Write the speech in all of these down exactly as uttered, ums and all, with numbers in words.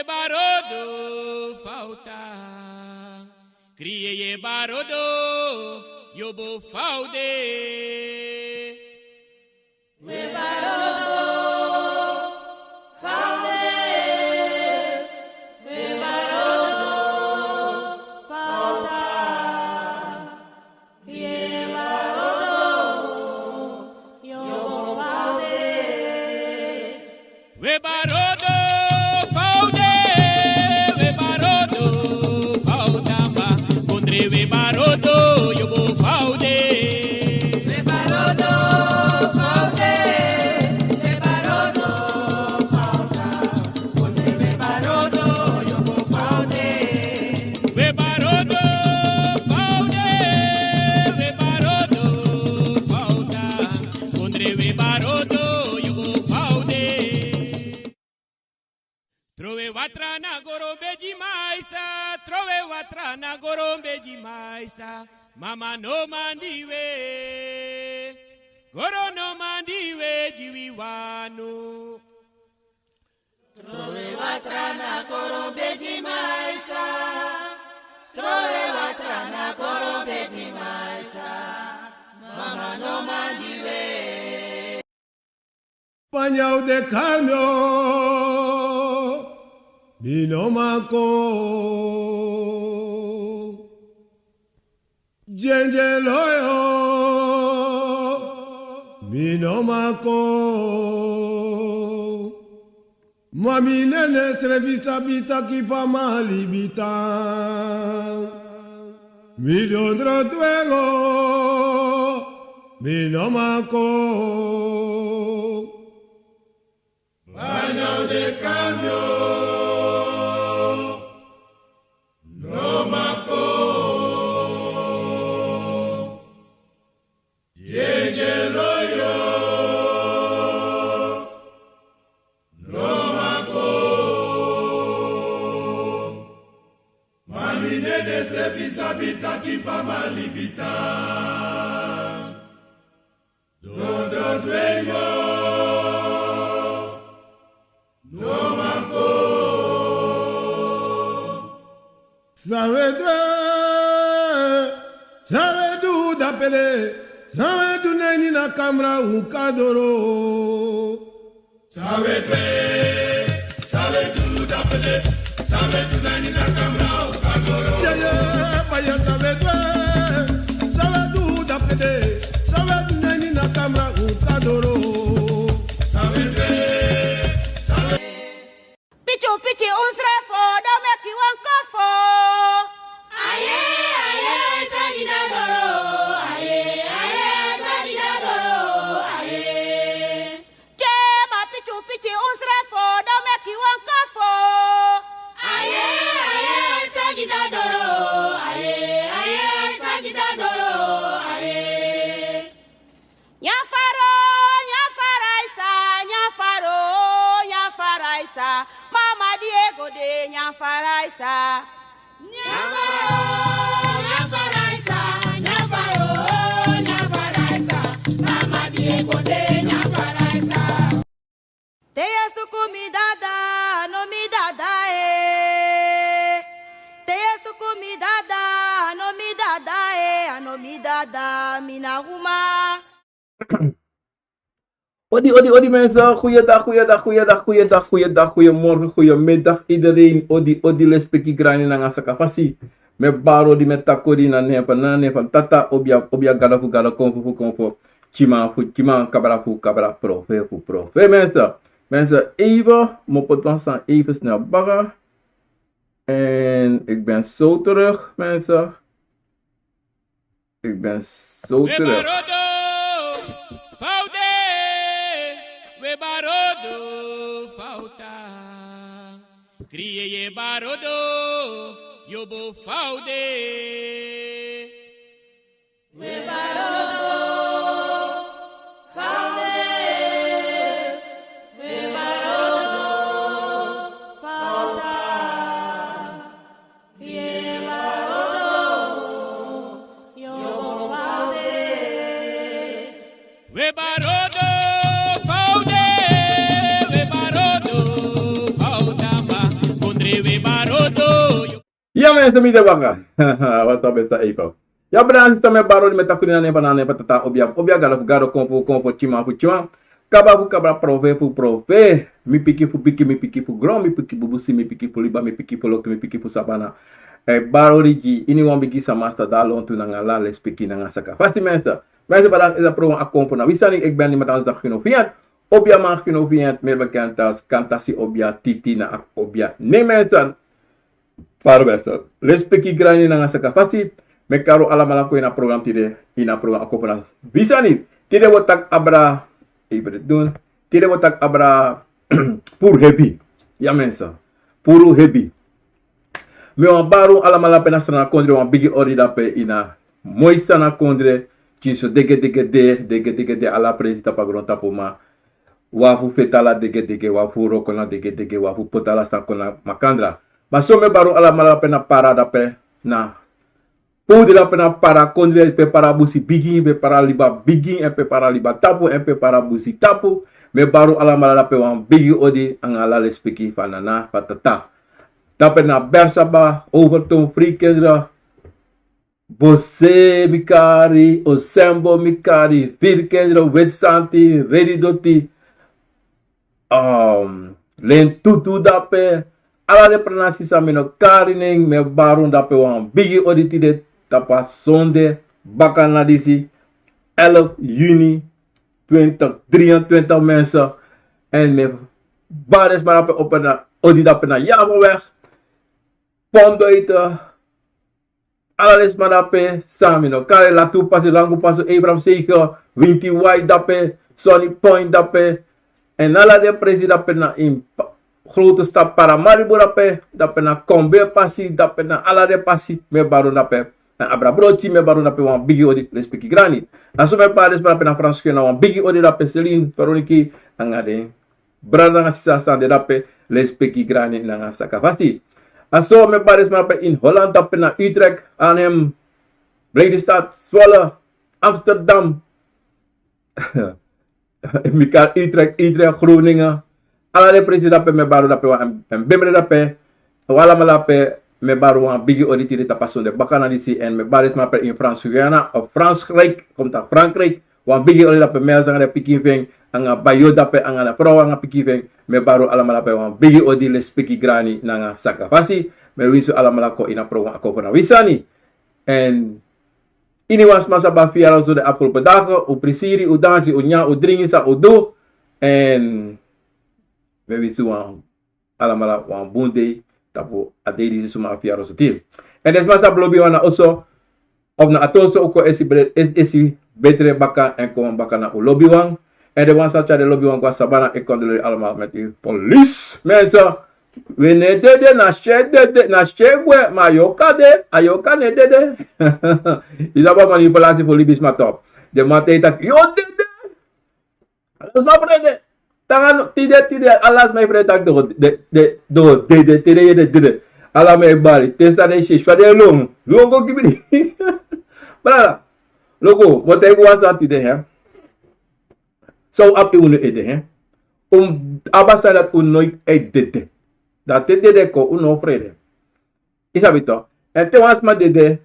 Barodo fauta. Kriye ye barodo, yobo faude. We barodo faude. We barodo fauta. Ye barodo, yobo faude. We barodo faude, we barodo faudamba. Kondre we barodo, yobo faude. We barodo faude, we barodo fauda. Kondre we barodo, yobo faude. We barodo faude, we barodo fauda. Kondre we barodo, yobo faude. Trowe watra na goro bedi maisa, trowe watra na goro bedi maisa. Mama no mandi we, goro no mandi we, di wi wanu. Trowe watra na goro bedi maisa. Trowe watra na goro bedi maisa. Mama no mandi we. Panyau de cambio, mi no manco. Djendje loyo, mi no manco. Ma mi nene srefi sabi taki fa mi libi tan. Mi dondro dwengo, mi no manco. Baño de cambio. No mako. Yeye loyo. No mako. Ma mi nene srefi sabi taki fa mi libi tan. Dondro dwengo. No mako. San we du, san we du dapede, san we du na ini a kamra un kadoro. San we du, san we du dapede, san we du na ini a kamra un kadoro. Yeah, yeah, fire san we du, san we du dapede, san we du na ini a kamra un kadoro. San we du, san we. Pichu pichu un srefo, dan meki wan kofo. Aye, aye, sagi na doro. Aye, aye, sagi na doro. Aye. Chema pichu pichu un srefo, dan meki wan kofo. Aye, aye, sagi na doro. Aye, aye, sagi na doro. Aye. Nyafaro, nyafaraisa, nyafaro, nyafaraisa. Mama Diego de nyafaraisa. Nyafaro, nyafaraisa, nyafaro, nyafaraisa. Mama Diego de nyafaraisa. Te yu e suku mi dada, a no mi dada, eh. Te yu e suku mi dada, a no mi dada, eh. A no mi dada, mi na uma. Odi, odi, odi mensen. Goeiedag, goeiedag, goeiedag, goeiedag, goeiedag, goeiemorgen, goeiemiddag iedereen. Odi, odi, lespeki, grani nanga sakafasi. Mi e bari odi, mi e taki odi na nen fu, na nen fu Tata, obia, obia, gada fu gada, konfo fu konfo. Kiman fu kiman, kabra fu kabra, profe fu profe, mensen. Mensen, even, mi o poti wan sani even snel baka. En ik ben zo terug, mensen. Ik ben zo terug. We barodo faude, we barodo fauta. Kriye ye barodo, yobo faude. We barodo faude, we barodo fauta. Ye barodo, yobo faude. We barodo faude, we barodo faudamba. Ewe barodo. Ya, mensen, mi de baka. Wat a besta eipa. Ya, brada, sista, mi e bari odi, mi e taki odi na nen fu Nana, nen fu Tata, obia, obia, gado fu gado, konfo, konfo, tyiman fu tyiman. Kaba fu kaba, profe fu profe. Mi piki fu piki, mi piki fu gron, mi piki fu busi, mi piki fu liba, mi piki fu loktu, mi piki fu sabana. E bari odi gi iniwan bigi sama san de a lontu nanga ala lespeki nanga saka fasi, mensen. Mensen, vandaag is a program Akomfo na Wi Sani. Ik ben niemand anders dan Gino Viant. Obia man Gino Viant, meer bekend als Kantasi Obia, Titi na Ak Obia. Nee, mensen. Vaarwel, lespeki, grani nanga saka fasi. Mi e kari un alamala kon ini a program tide, ini a program Akomfo na Wi Sani. Tide wi o taki abra, even doen. Tide wi o taki abra puru hebi. Ya, mensen. Puru hebi. Mi wani bari un alamala pe na Sranan kondre, wan bigi odi dape ini a moi Sranan kondre. Tyinso degedegede, degedegede, ala presi tapu a grontapu, ma wan fu feti ala degedege, wan fu wroko na degedege, wan fu poti ala sani kon na makandra. Ma so mi e bari un alamala pe na Para dape, na Puru dape na Para kondre, pe Para busi bigin, pe Para liba bigin, èn pe Para liba tapu, èn pe Para busi tapu. Mi e bari un alamala dape wan bigi odi nanga ala lespeki fu Nana, fu Tata. Dape na Bersaba, Overtoom, Free Kinderen, Bose mi kari, Osembo mi kari, Free Kinderen, Weti Santi, Redi Doti, um, Len Tutu dape. Ala den pranasi san mi no kari nen, mi e bari un dape wan bigi odi tide, tapu a sonde bakana disi, elf juni twintig drieëntwintig, mensen. Èn mi e bari den sma dape, opo na odi dape na Yavaweg, Pondoite, ala den sma dape san mi no kari, Latu Pasi, Langu Pasi, Abraham Seige, Winti Wai dape, Sunny Point dape, èn ala den presi dape na ini pa-, grote stad Paramaribo dape, dape na Kombe Pasi, dape na ala den pasi, mi e bari un dape. Èn abra broti, mi e bari un dape wan bigi odi, lespeki, grani. Na so mi e bari den sma dape na Frankrijk, na wan bigi odi dape, Celine, Veronique, nanga den brada nanga sisa san de dape, lespeki, grani nanga saka fasi. A so mi e bari den sma dape ini Holland dape na Utrecht, Arnhem, Lelystad, Zwolle, Amsterdam. Mi kari Utrecht, Utrecht, Groningen. Ala den presi dape mi e bari un dape wan, èn, èn Bemre dape. Un alamala dape, mi e bari un wan bigi odi tide tapu a sonde bakana disi, èn mi e bari den sma dape ini Frans Guyana of Fransrijk, kon taki Frankrijk. Wan bigi odi dape Mels nanga den pikin fu en, nanga Bayo dape, nanga den frow nanga pikin fu en. Mi e bari un alamala dape wan bigi odi, lespeki, grani nanga saka fasi. Mi e winsi un alamala kon ini a program Akomfo na Wi Sani. Èn iniwan sma san abi a fiaro so den afgelopen dagen, un prisiri, un dansi, un nyan, un dringi, san un du. Èn mi e winsi un alamala wan bun dei, tapu a dei disi suma a fiaro so tin. Èn den sma san abi lobiwan na oso, of na ati oso, un kon esi bre-, es-, esi betre baka èn kon baka na un lobiwan. Èn den wan san tyari den lobiwan go na sabana, e kondolei alamala met u. Polis, mensen. We no e dede, na si e dede, na si e gwe, ma a yorka de, a yorka no e dede. Yu sabi a manipulasi fu libisma, toch. Den man e taki yu o dede. Ala sma frede. Te nanga tide, tide, ala sma e frede taki den o de-, de-, den o dede, tide yu e dede. Ala man e bari. Te san den si, fa den e lon. Lon go gi mi. Brada. Luku, mi o taigi wan sani tide, hè. San un abi ini unu ede, hè. Un abi a sani dati un no e dede. Dan te dede kon, un no o frede. Yu sabi toch. Èn te wan sma dede,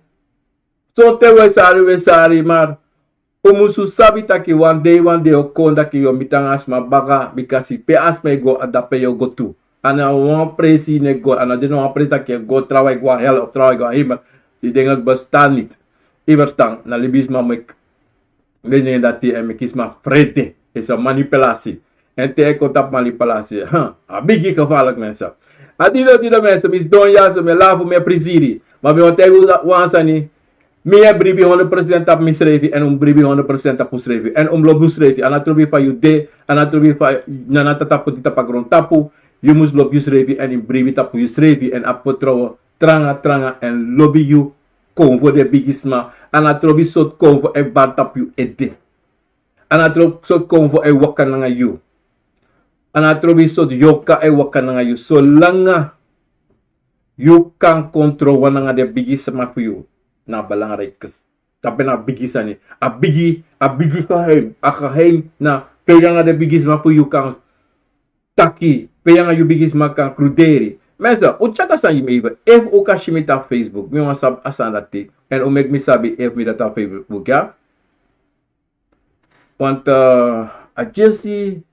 sonten we sari, we sari, ma un musu sabi taki wan dei, wan dei o kon taki yu o miti nanga a sma baka, bikasi pe a sma e go, a dape yu o go tu. A no wan presi yu no e go, a no de na wan presi taki yu e go, trawan e go na hel of trawan e go na hemel. Die dingen bestaan niet. Yu ferstan, na libisma meki den nen dati, èn meki sma frede. Is a manipulasi. Èn te yu e kon tapu manipulasi, ha, a bigi gevaarlijk, mensen. A dino, dino, mensen, mi sidon ya so, mi e lafu, mi e prisiri. Ma mi wani taigi unu wan sani. Mi e bribi honderd procent tapu misrefi, èn un bribi honderd procent tapu unsrefi. Èn un lobi unsrefi. A no trobi fa yu de, a no trobi fa nana tata poti tapu a grontapu. Yu mus lobi yusrefi èn yu bribi tapu yusrefi èn abi fertrowen tranga tranga èn lobi yu. Konfo den bigisma, a no trobi sortu konfo e bari tapu yu ede. A no trobi sortu konfo e waka nanga yu. A no trobi sortu yorka e waka nanga yu. Solanga yu kan kontrol wan nanga den bigisma fu yu, na a belangrijk. Dape na a bigi sani. A bigi, a bigi geheim. A geheim na pe yu nanga den bigisma fu yu kan taki, pe yu nanga yu bigisma kan kruderi, Mensen, un tyaki a sani gi mi even. Efu un kan si mi tapu Facebook, mi wani sabi a sani dati. En un meki mi sabi efu mi de tapu Facebook, ya. Want, eh, a dyesi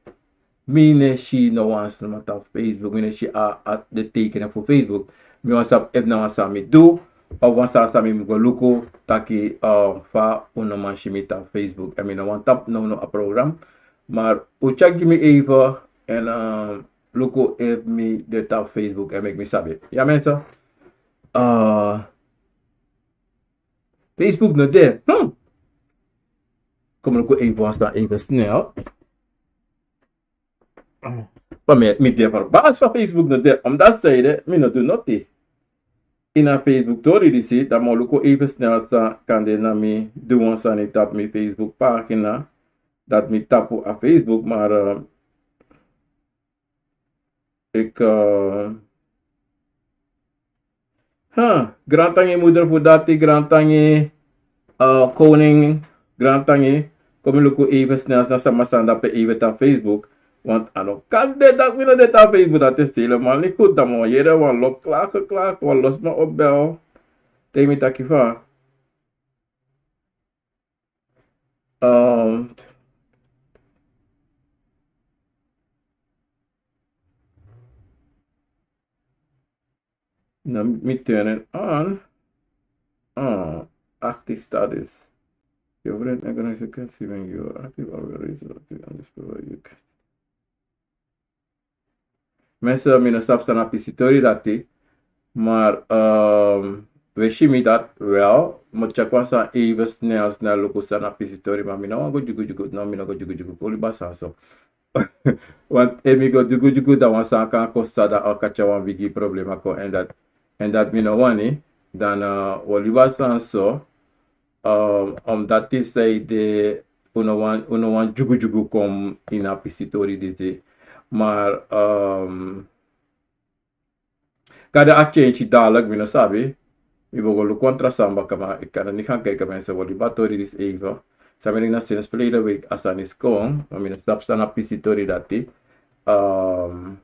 mi no e si no wan sma tapu Facebook, mi no e si a, a, den tekening fu Facebook. Mi wani sabi efu na wan sani mi du, of wan sani san mi mus go luku, taki, eh, fa un no man si mi tapu Facebook. En mi no wani tapu nownow a program. Maar un tyaki gi mi even, en, eh, luku efu mi de tapu Facebook, en meki mi sabi. Ya mensen. Eh, Facebook no de. Hmm. Kon mi luku even wan sani even snel. Maar mi, mi de verbaasd fa Facebook no de. Omdat zij de, mi no du noti. Ini a Facebook tori disi, dan mi o luku even snel san kande na mi du wan sani tapu mi Facebook pagina. Dati mi tapu a Facebook, maar, eh, ik, eh, huh, grantangi moeder fu dati, grantangi, eh, koning, grantangi. Kon mi luku even snel na sama san de pe even tapu Facebook. Want a no kan de dati mi no de tapu Facebook, dati is helemaal niet goed. Dan mi o yere wan lo klage, klage, wan lo sma opbel. Tegen mi taki fa. Ehm, na mi turn it on. Oh, active status. Your friend organization can see when you are active or registered active on this profile. You can Mensen, mi no sabi san na pisi tori dati. Maar, ehm, we si mi dati wel. Mi o tyaki wan sani even snel, snel luku san na pisi tori. Maar mi no wani go dyugu dyugu. No, mi no go dyugu dyugu. Kon libi a sani so. Want efu mi go dyugu dyugu, dan wan sani kan kon sani, dan a o tyari wan bigi problema kon. En dati, en dati mi no wani. Dan, eh, wi o libi a sani so. Ehm, omdat zij de, un no wani, un no wani dyugu dyugu kon ini a pisi tori disi. Maar, ehm, kande a change dadelijk, mi no sabi. Mi bo go luku wan tra sani baka, maar ik kan er niet gaan kijken, mensen. Wi o libi a tori disi even. San mi denki na sinds verleden week a sani disi kon, maar mi no sabi san na pisi tori dati. Ehm,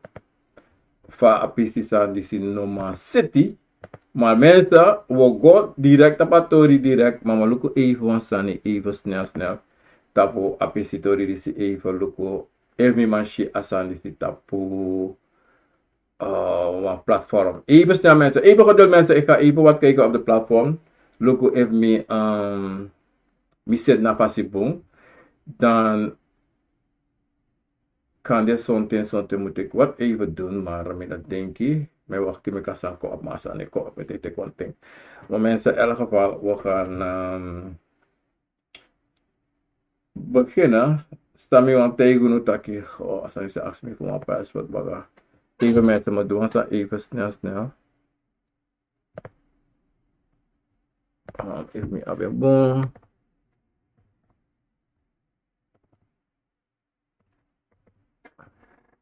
fa a pisi sani disi no man seti. Maar mensen, wi o go direct tapu a tori direct, maar mi o luku even wan sani, even snel, snel. Tapu a pisi tori disi even luku efu mi man si a sani disi tapu, eh, wan platform. Even snel mensen, even geduld mensen, ik ga even wat kijken op de platform. Luku efu mi, ehm, mi seti na fasi bun. Dan kande sonten, sonten moet ik wat even doen, maar mi no denki. Mi e wakti meki a sani kon op, maar a sani no e kon op, mi e teki wan ten. Maar mensen, in elk geval, we gaan, ehm, beginnen. San mi wani taigi unu taki, oh, a sani disi e aksi mi fu wan password baka. Even mensen, mi o du wan sani even snel, snel. Ehm, efu mi abi en bun.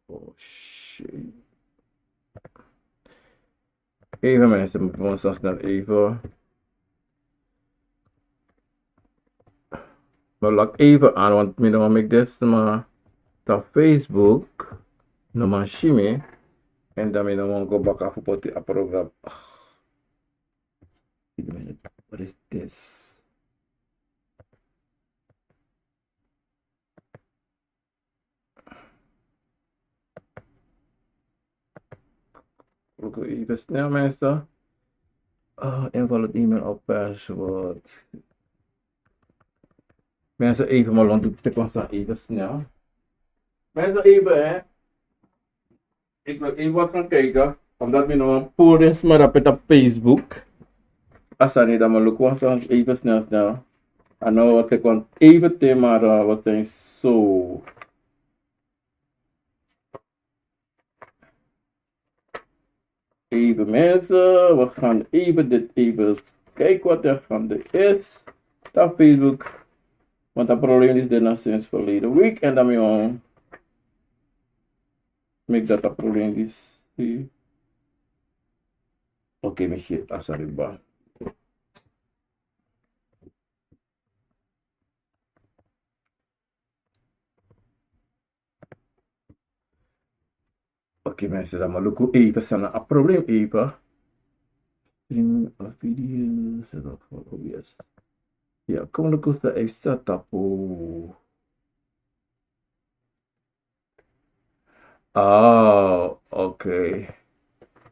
Oh, shit. Even mensen, mi o du wan sani snel even. Mi o lok even aan, want mi no wani meki den sma tapu Facebook no man si mi. En dan mi no wani go baka fu poti a program. Ah. Wait a minute. What is this? Luku even snel, mensen. Ah, invul het e-mail of password. Mensen, even maar rond de kon staan, even snel. Mensen, even, hè. Ik wil even wat gaan kijken, omdat mi no wani puru den sma dape tapu Facebook. A sani, dan mi o luku wan sani even snel, snel. A no, wat ik want even te, maar, eh, wat zijn zo. Even mensen, we gaan even dit even kijken wat er gaande is. Tapu Facebook. Want dat probleem is er nog sinds verleden week. En dan mi wani meki dat dat probleem is. Oké, mi si a sani bun. Oké, mensen, dan maar luku even sana a probleem even. Streaming of videos, en dan voor O B S. Ya, kom luku sa even sa tapu. Ah, oké.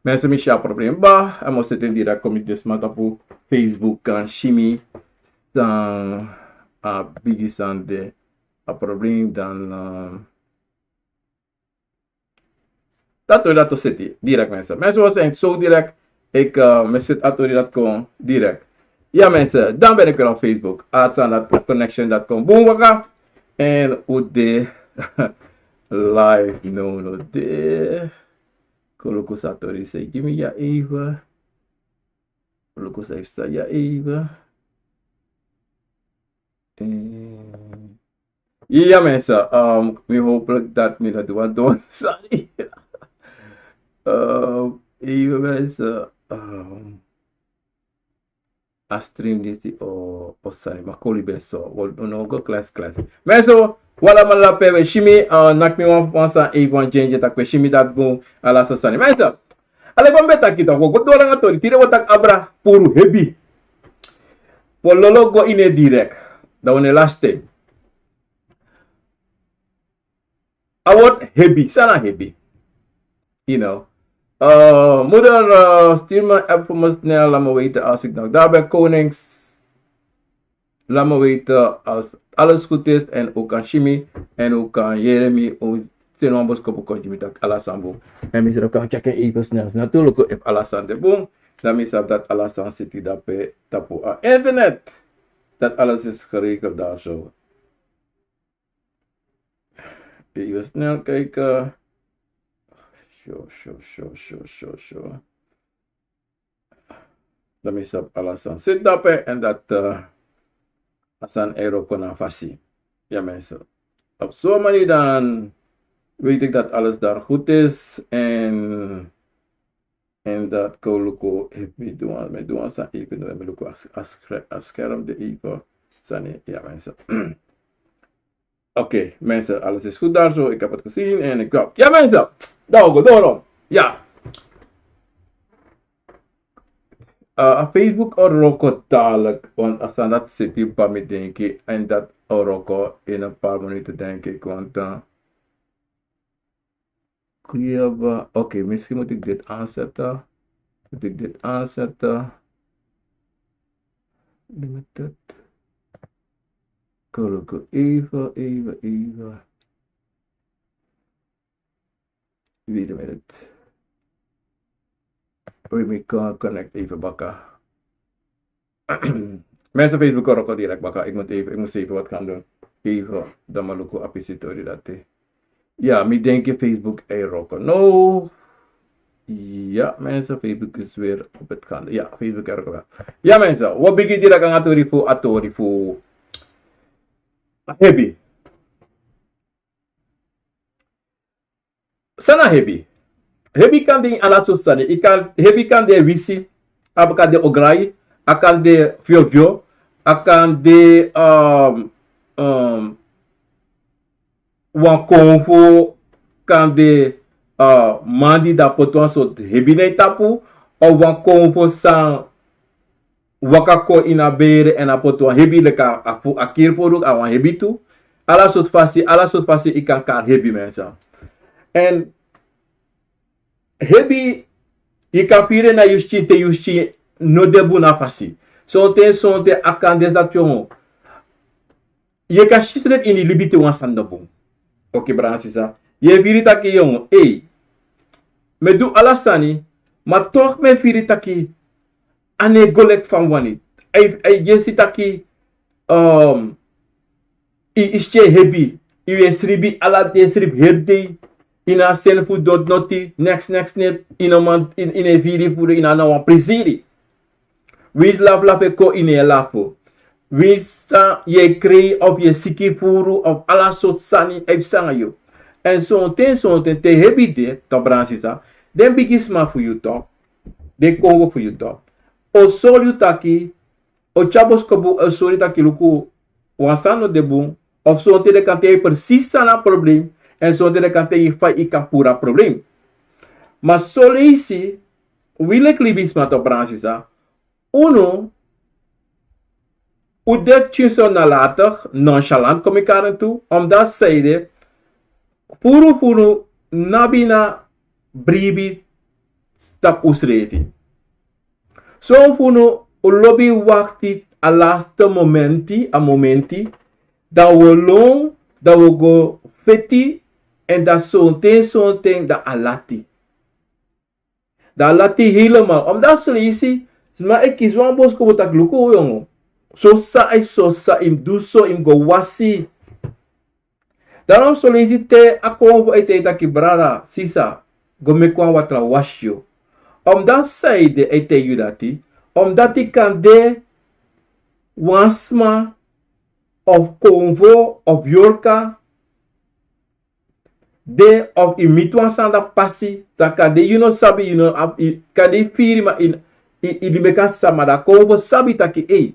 Mensen, mi si a probleem. Ba, a mo seti en direct kon mi de sma tapu Facebook kan si mi san a bigi san de a probleem dan, eh, dat we dat seti direct, mensen. Mensen, we zijn zo direct. Ik, eh, mi seti a tori dat kon direct. Ya, mensen, dan ben ik weer op Facebook. Arts aan dat connection dat kon boom waka. En u de live no no de. Koloku sa tori se, give me ya even. Koloku sa ya even. Eh, ya, mensen, um, mi hopelijk dat mi no du wan don sani. Um, even, mensen, um, a stream disi o, o sani, ma koli ben so, wi no go klas klas. Mensen, wi alamala pe wi si mi, uh, naki mi wan, wan sani, even wan dyenki, taki wi si mi dati bun, ala so sani. Mensen, ala wan ben taki taki, wi go doro nanga tori, tide wi o taki abra puru hebi. Wi o lolo go ini en direct. Dan wi no e lasi ten. A word hebi, san na hebi? You know. Uh, moeder, uh, stuur me even voor me snel, laat me weten als ik nog daar ben. Konings, laat me weten als alles goed is en ook aan Shimi en ook aan Jeremy. Ook Sinwan Boskopu kon Jimmy tak ala sani bun. En mi kan checken even snel. Natuurlijk, if ala sani de bun, dan mi sabi dat ala sani seti dape tapu a internet. Dat alles is geregeld daar zo. Even snel kijken. Zo, zo, zo, zo, zo, zo. Dan mi sabi ala sani seti dape en dat, eh, a sani e wroko na fasi. Ja, mensen. Op zo'n manier dan weet ik dat alles daar goed is en En dat kan luku, efu mi du wan, mi du wan sani, efu mi du wan, mi luku a, a scherm de even. Sani, ja, mensen. Oké, mensen, alles is goed daar zo. Ik heb het gezien en ik ga. Ja, mensen, dan we go door. Ja. Eh, a Facebook o wroko dadelijk, want a sani dati seti bun, mi denki, en dat o wroko in een paar minuten, denk ik, want, eh, Kuyaba. Oké, misschien moet ik dit aanzetten. Moet ik dit aanzetten? Limited. Koloku even, even, even. Wait a minute. We make, uh, connect even baka. Mensen, Facebook o wroko direct baka. Ik moet even, ik moet even wat gaan doen. Even, dan mi luku a pisi tori dati. Ja, mi denki Facebook e wroko. No. Ja, mensen, Facebook is weer op het gaan. Ja, Facebook e wroko. Ja, mensen, we beginnen direct aan a tori fu, a tori fu hebi. San na hebi? Hebi kan de ini ala sortu sani. I kan, hebi kan de wisi, a kan de ograi, a kan de fiofio, a kan de, um, um, wan konfo, kan de, uh, man di poti wan sortu hebi na en tapu, of wan konfo san waka kon ini a bere èn a poti wan hebi leki a, a fu-, a kiri furu a wan hebi tu. Ala sortu fasi, ala sortu fasi i kan kari hebi, mensen. Èn hebi, i kan firi en na yu skin te yu skin no de bun na fasi. Sonten, sonten a kan de dati yu. Yu kan si srefi ini libi te wan sani no bun. Oké, brada nanga sisa. Yu e firi taki yu, ei, mi e du ala sani, ma toch mi e firi taki a no e go leki fa mi wani. Ai, ai, yu e si taki, um, i, i skin e hebi, i e sribi ala dei, sribi heri dei, i no abi seni fu du noti, neks, neks, neks, i no man, i, i no e firi furu, i no abi wan pleziri. Winsi laflafu e kon, i no e lafu. Winsi san yu e krei of yu e siki furu of ala sortu sani e psa nanga yu. Èn sonten, sonten te hebi de, toch, brada nanga sisa, den bigisma fu yu toch, den konfo fu yu toch, o sori yu taki, o tyari boskopu, o sori yu taki luku, wan sani no de bun, of sonten den kan taigi yu precies san na a probleem, èn sonten den kan taigi yu fa yu kan puru a probleem. Ma soleisi, wi leki libisma, toch, brada nanga sisa, unu, un de tyinso nalatig, nonchalant, kon mi kari tu, omdat sanede, furu fu unu no abi bribi tapu unsrefi. Son fu unu, un lobi wakti a laste momenti, a momenti, dan un o lon, dan un o go feti, èn dan sonten, sonten, dan a lati. Dan a lati helemaal. Omdat soleisi, sma e kisi wan boskopu taki luku, yongu. Sosa, sosa, yu mus du so, yu mus go wasi. Daarom soleisi te a konfo e taigi yu taki brada, sisa, go meki wan watra wasi yu. Omdat sanede a e taigi yu dati, omdat yu kan de wan sma of konfo of yorka, de of yu miti wan sani dati pasi, dan kande yu no sabi, yu no abi, yu, kande yu firi, ma yu, yu, yu di meki a sama, dan a konfo sabi taki, ei,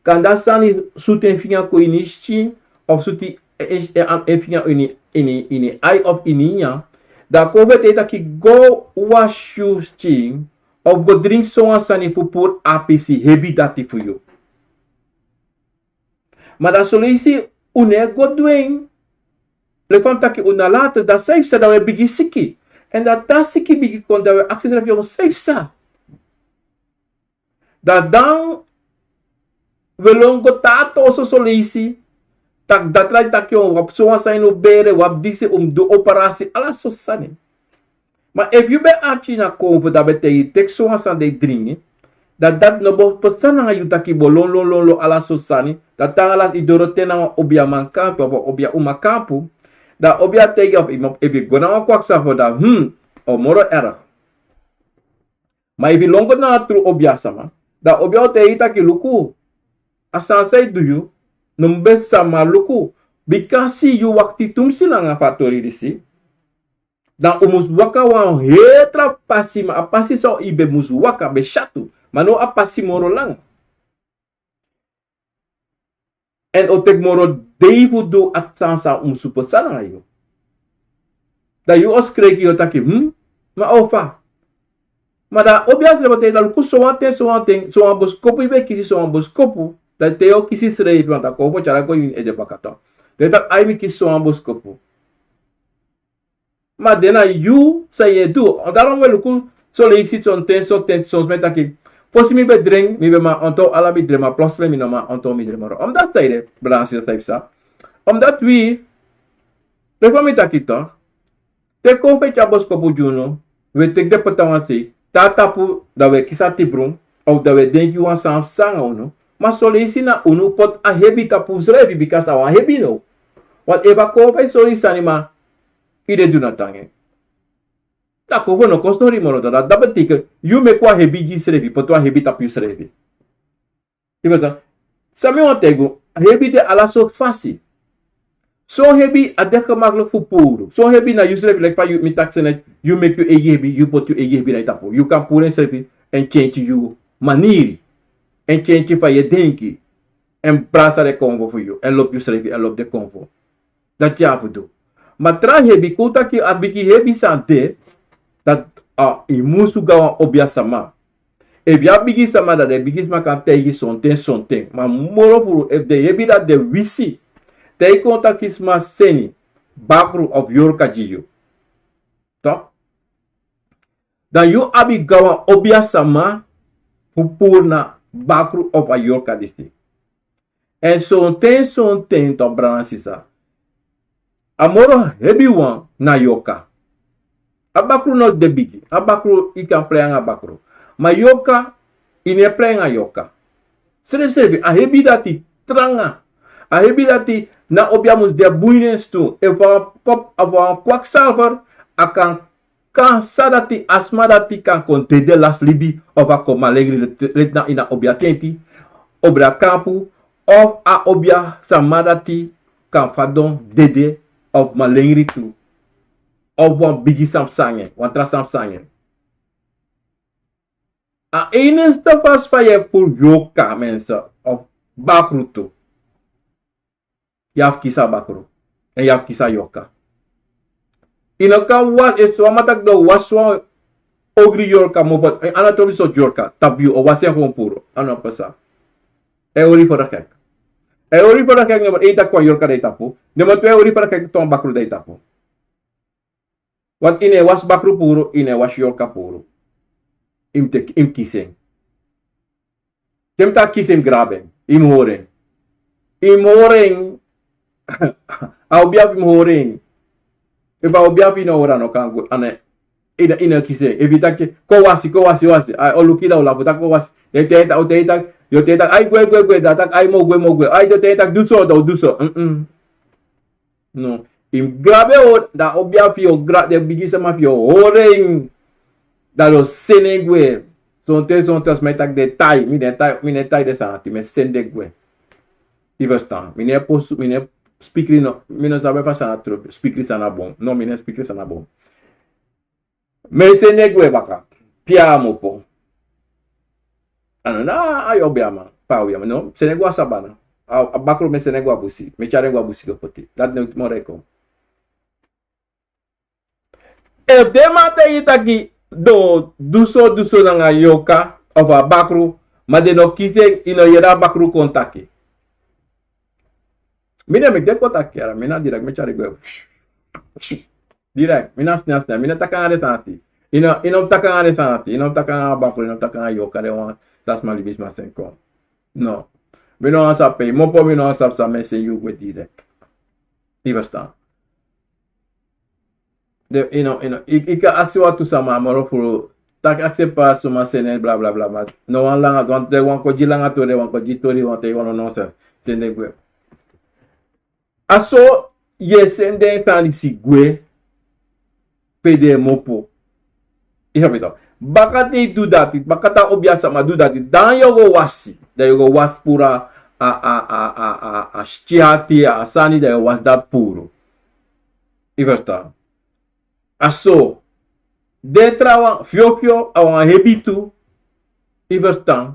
kande a sani sutu en finga kon ini yu skin, of sutu en, en, en finga ini, ini, ini ai of ini nyan, dan a konfo e taigi taki go wasi yu skin, of go dringi sowan sani fu puru a pisi hebi dati fu yu. Ma dan soleisi un no e go du en. Leki fa mi taki, un nalatig, dan san yu psa, dan un e bigin siki. Èn dan te a siki bigin kon, dan un e aksi unsrefi, yongu, san yu psa. Dan, dan un e lon go tan na oso soleisi, taki dati, dati taki, yongu, un abi sowan sani, un no bere, un abi disi, un mus du operasi, ala sortu sani. Ma efu yu ben arki na konfo, dan a ben taigi yu teki sowan sani, dan yu dringi, dan dati no bo psa nanga yu taki yu bo lon, lon, lon, lon, ala sortu sani. Dan te nanga lasi yu doro te na wan obiaman kampu of wan obia uma kampu, dan a obia taigi yu, of yu, efu yu go na wan kwaksalver, dan, hmm, a o moro erg. Ma efu yu lon go na wan tru obiasama, dan a obia o taigi yu taki luku, a sani san yu du yu, no mus ben sama luku, bika a si yu wakti tumsi langa fu a tori disi. Dan un mus waka wan heri tra pasi, ma a pasi san yu ben mus waka ben syatu. Ma now a pasi moro langa. Èn a o teki moro dei fu du a sani san un mus poti nanga yu. Dan yu o skreki, yu o taki, hmm? Ma a o fa? Ma dan a obia srefi o taigi yu taki luku, sowan ten, sowan ten, sowan boskopu yu ben kisi, sowan boskopu. Dan te yu o kisi srefi, want a konfo tyari kon ini ede baka, toch. Dan yu taki ai, mi kisi sowan boskopu. Ma den na yu san yu e du. Daarom un e luku, soleisi sonten, sonten, son sma e taki, fosi mi ben dringi, mi ben man onthou ala mi dringi, ma plotseling mi no man onthou mi dringi moro. Omdat sanede, brada nanga sisa, san yu psa? Omdat wi, leki fa mi taki, toch, te kon feti a boskopu gi unu, wi e teki den poti na wan sei, te a tapu, dan wi e kisi a tibrun, of dan wi e denki wan sani fu sanga unu. Ma soleisi na unu poti a hebi tapu unsrefi, bika a wan hebi now. Want efu a kon feti sori sani, ma yu de du na tangi. Dan a konfo no kon sori moro, dan dati betekent yu meki wan hebi gi yusrefi, poti wan hebi tapu yusrefi. Yu ferstan? San mi wani taigi unu, hebi de ala sortu fasi. Son hebi a de gemakkelijk fu puru. Son hebi na yusrefi, leki fa yu, mi taki so net, yu meki yu eigi hebi, yu poti yu eigi hebi na yu tapu. Yu kan puru ensrefi èn kenki yu maniri. Èn kenki fa yu e denki. Èn brasa den konfo fu yu. Èn lobi yusrefi, èn lobi den konfo. Dati yu abi fu du. Ma tra hebi, kon taki a bigi hebi san de, dati, a, yu musu go na wan obia sama. Efu yu abi bigi sama, dan den bigi sama kan taigi yu sonten, sonten. Ma moro furu, efu den hebi dati de wisi, te yu kon taki sma seni bakru of yorka gi yu. Toch? Dan yu abi go na wan obia sama fu puru na bakru of a yorka disi. Èn sonten, sonten, toch, brada nanga sisa, a moro hebi wan na yorka. A bakru no de bigi. A bakru, yu kan prei nanga bakru. Ma yorka, yu no e prei nanga yorka. Srefsrefi, a hebi dati tranga. A hebi dati na obia mus de bun ini en stuun. Efu a wan kop, efu a wan kwakzalver, a kan kan sa dati a sma dati kan kon dede lasi libi, of a kon malengri leti, leti na ini a obia tenti, obra kampu, of a obia sama dati kan fadon dede, of malengri tu, of wan bigi sani psa nanga en, wan tra sani psa nanga en. A enigste fasi fa yu e puru yorka, mensen, of bakru tu. Yu abi fu kisi a bakru. Èn yu abi fu kisi a yorka. Yu no kan wasi, efu so wan man taki den o wasi wan Ogri yorka mo bot, eh, a no trobi so yorka, tapu yu o wasi en kon puru, a no pasa. E ori fo daki. E ori fo daki, nummer één taki wan yorka de tapu. Nummer twee ori fo daki ton bakru de tapu. Want yu no e wasi bakru puru, yu no e wasi yorka puru. Yu mus teki, yu mus kisi en. Te mi taki kisi en, yu mus grabu en. Yu mus hori en. Yu mus hori en. A obiafi mus hori en. Efu a obiafi no hori, a no kan go, a no, yu no, yu no kisi en. Efu yu taki, kon wasi, kon wasi, wasi. A o luku yu, dan a o lafu taki kon wasi. Yu o taigi en taki, yu o taigi en taki, yu o taigi en taki, ai gwe, gwe, gwe. Dan a taki, ai yu mus gwe, yu mus gwe. Ai, yu o taigi en taki, du so, dan a o du so. Mm-mm. No. Yu mus grabu en, dan a obiafi o gra-, den bigi sama fu yu o hori en. Dan den o seni en gwe. Sonten, sonten, a sma e taki den e tai, mi no e tai, mi no e tai den sani dati, mi e seni den gwe. Yu ferstan? Mi no e posu, mi no e spikri, no, mi no sabi fa sani dati tru, spikri san na bun. No, mi no e spikri san na bun. Mi e seni en gwe baka. Pe a mus opo. A no na a yu o be a man, pe a o be a man. No, seni en gwe a sabana. A, a bakru mi e seni en gwe a busi. Mi e tyari en gwe a busi go poti. Dati no moro e kon. Efu den man taigi yu taki den o du so, du so nanga yorka of a bakru, ma den no kisi en, yu no yere a bakru kon taki. Mi no e meki den kon taki, yara, mi na direct, mi e tyari gwe. Direct, mi na sna, sna, mi no e taki nanga den sani dati. Yu no, yu no e taki nanga den sani dati, yu no e taki nanga bakru, yu no e taki nanga yorka, den wan san sma libisma seni kon. No. Mi no wani sabi pe yu mus opo, mi no wani sabi san mi e seni yu gwe direct. Yu ferstan? Den, yu no, yu no, yu, yu kan aksi wantu sama, moro furu, taki aksi pe a suma seni en, bla, bla, bla, ma no wan langa, wan, den wani kon gi langa tori, den wani kon gi tori, wani taigi wan nonsens, seni den gwe. A so yu e seni den sani disi gwe pe den mus opo. Yu sabi tok. Baka te yu du dati, baka te a obiasama du dati, dan yu o go wasi, dan yu o go wasi puru a, a, a, a, a, a, a skin ati, a sani, dan yu o wasi dati puru. Yu ferstan? A so. Den trawan, fiofio, a wan hebi tu. Yu ferstan?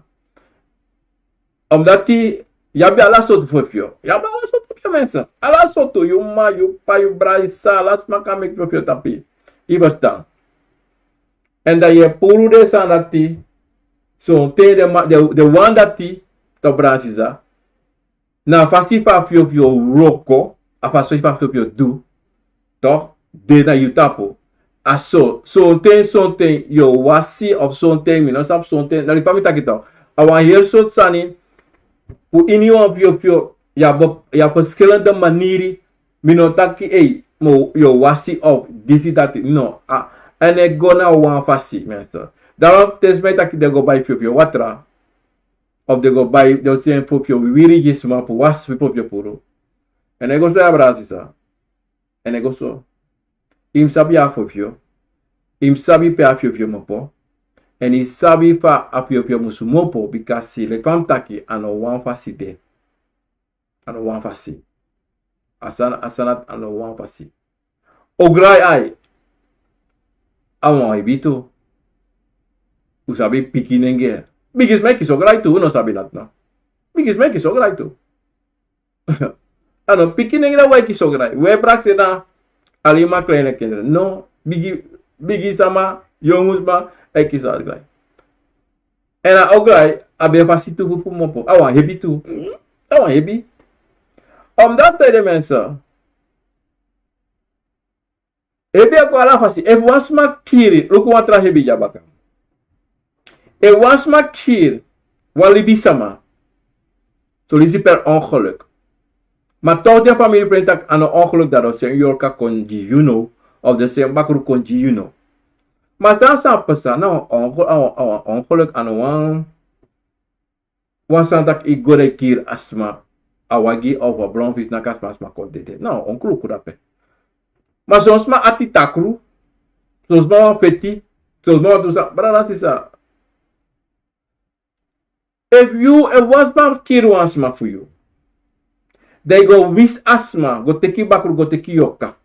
Omdati yu abi ala sortu fiofio. Yu abi ala sortu fiofio, mensen. Ala sortu, yu mama, yu p'pa, yu brada, yu sisa, ala sma kan meki fiofio tapu yu. Yu ferstan? Èn dan yu e puru den sani dati, sonten den ma-, den, den wan dati, tok, brada, sisa. Na a fasi fa a fiofio wroko, a fasi fa a fiofio du, tok, de na yu tapu. A so, sonten, sonten yu o wasi of sonten, mi no sabi, sonten, na di fa mi taki tok. A wan heri sortu sani, fu ini wan fiofio, yu abi, yu abi verschillende maniri, mi no taki, ei, mo, yu o wasi of disi dati, no, a, a no e go na wan fasi, mensen. Daarom te sma e taki den go bai fiofio watra, of den go bai, den o seni fiofio wiwiri gi sma fu wasi fiofio puru. A no e go so, ya brada, sisa. A no e go so. Yu mus sabi a fiofio. Yu mus sabi pe a fiofio mus opo. Èn yu sabi fa a fiofio mus opo, bikasi leki fa mi taki, a no wan fasi de. A no wan fasi. A sani, a sani dati a no wan fasi. Ograi ai. A wan hebi tu. Un sabi pikinengre. Bigisma e kisi ograi tu, un no sabi dati, no? Bigisma e kisi ograi tu. A no pikinengre, wi e kisi ograi. Wi e prakseri na alleen maar kleine kinderen. No, bigi, bigisma, yongu sma e kisi ograi. Èn a ograi abi en fasi tu fu puru en opo. A wan hebi tu. A wan hebi. Omdati, saide, mensen. Hebi e kon ala fasi. Efu wan sma kiri, luku wan tra hebi dya baka. Efu wan sma kiri wan libisma, son leisi per ongeluk. Ma toch den famiri prenti taki a no ongeluk, dati den o seni yorka kon gi yu, no, of den o seni bakru kon gi yu, no. Ma san sa pasa, na wan onge-, a wan, a wan ongeluk, a no wan wan sani taki yu go de kiri a sma, a wagi of a bromfiets naki a sma, a sma kon dede. No, ongeluk dape. Ma son sma ati takru, son sma wani feti, son sma wani du sani, brada, sisa. Efu yu, efu wan sma kiri wan sma fu yu, dan yu go wisi a sma, go teki bakru, go teki yorka.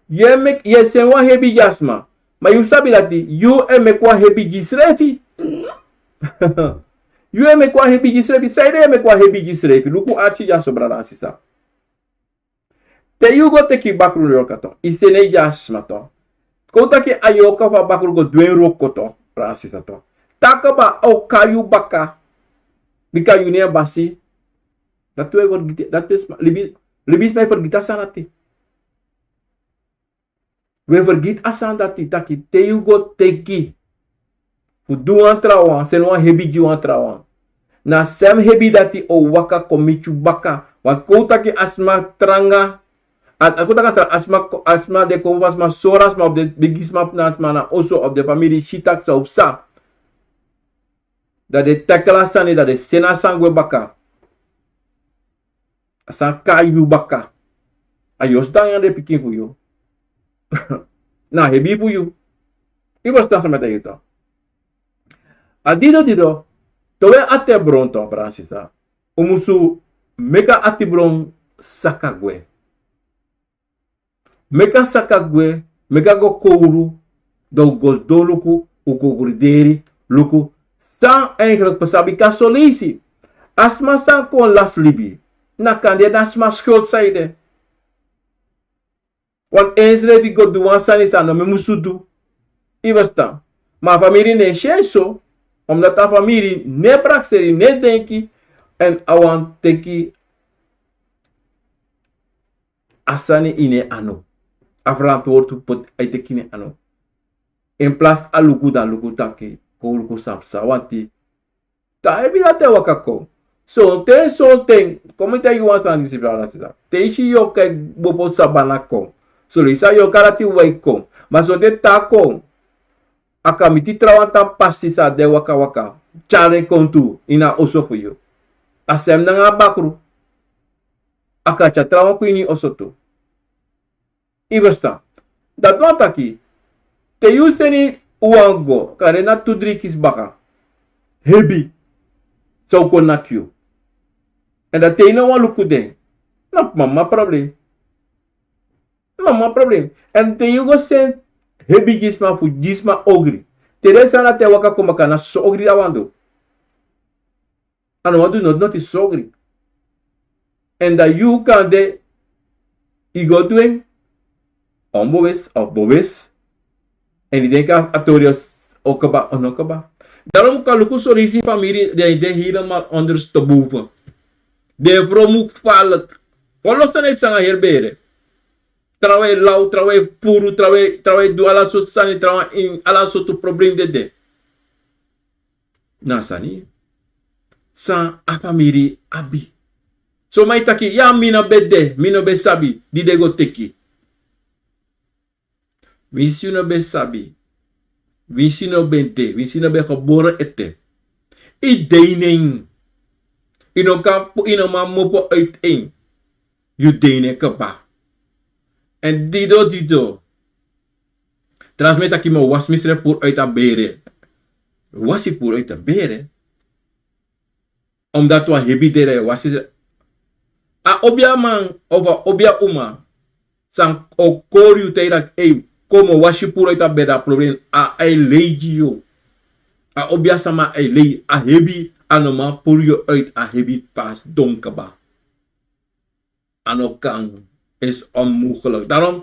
Yu e meki, yu e seni wan hebi gi a sma. Ma yu sabi dati yu e meki wan hebi gi yusrefi. Yu e meki wan hebi gi yusrefi. Saide yu e meki wan hebi gi yusrefi? Luku arki dyaso, brada nanga sisa. Te yu go teki bakru, yorka, toch, yu seni en gi a sma, toch, Kon un taki a yorka fu a bakru go du en wroko, toch, brada sisa, toch. Te a kaba, a o kai yu baka. Bika yu na en basi. Dati un e fergiti, dati sma, libi, libisma e fergiti a sani dati. Un e fergiti a sani dati, taki te yu go teki fu du wan trawan, seni wan hebi gi wan trawan. Na a sem hebi dati o waka kon miti yu baka. Want kon un taki a sma tranga, a, a kon taki a tra-, a sma, a sma di e kon fu a sma sori a sma, of den bigi sma fu na a sma na oso, of den famiri si taki san o psa. Dan den e taki ala sani, dan den e seni a sani gwe baka. A sani kai yu baka. A yu o sidon nanga den pikin fu yu. Na hebi fu yu. Yu o sidon sama de yu tan. A dido dido. Towe ati e bron, toch, brada sisa. Un musu meki a ati bron saka gwe. Meki a saka gwe, meki a go kowru, dan un go sidon luku, un go grideri, luku san eigenlijk pasa, bika son leisi a sma san kon lasi libi, na kande na a sma schuld san ede. Want ensrefi go du wan sani san a no musu du. Yu e ferstan. Ma a famiri no e si en so, omdat a famiri no e prakseri, no e denki, èn a wani teki a sani ini en anu. A ferantwortu poti a e teki ini en anu. In plaats a luku, dan luku taki, kon luku san psa, want te a hebi dati e waka kon. Sonten, sonten, kon mi taigi wan sani disi, brada sisa. Te yu si yorka e kbopo sabana kon, son leisi a yorka dati wai kon. Ma sonten te a kon, a kan miti trawan tan pasi san de waka waka, tyari en kon tu ini a oso fu yu. A sem nanga a bakru. A kan tyari trawan kon ini yu oso tu. Yu e ferstan. Dati wani taki, te yu seni wan go, kande na tu dri kisi baka, hebi, san o kon naki yu. Èn dan te yu no wani luku den, na mama problem. Mama problem. Èn te yu go seni hebi gi sma fu gi sma ogri, te den sani dati e waka kon baka, na so ogri a wani du. A no wani du noti noti, so ogri. Èn dan yu kande yu go du en onbewust of bewust. Èn yu denki a tori o kaba, o no kaba. Daarom kan luku son leisi famiri, den de helemaal ondersteboven. Den frow mu gevaarlijk. Wan lo sani e psa nanga heri bere. Trawan e law, trawan e furu, trawan e, trawan e du ala sortu sani, trawan ini ala sortu problem dede. Na a sani san a famiri abi. Son man e taki, ya, mi no ben de, mi no ben sabi, di den go teki. Winsi yu no ben sabi, winsi yu no ben de, winsi yu no ben geboren ete, yu de ini en. Yu no kan, yu no man mopo uit en. Yu de ini en kaba. Èn dido dido, tra sma e taki mi o wasi misrefi puru uit a bere. Wasi puru uit a bere. Omdat wan hebi de, dan yu e wasi. A obiaman of a obia uma san o kori yu, taigi yu taki, ei, kon mi o wasi puru uit a bere, a problem, a e lei gi yu. A obia sama e lei, a hebi, a no man puru yu uit a hebi, pasi don kaba. A no kan, is onmogelijk. Daarom,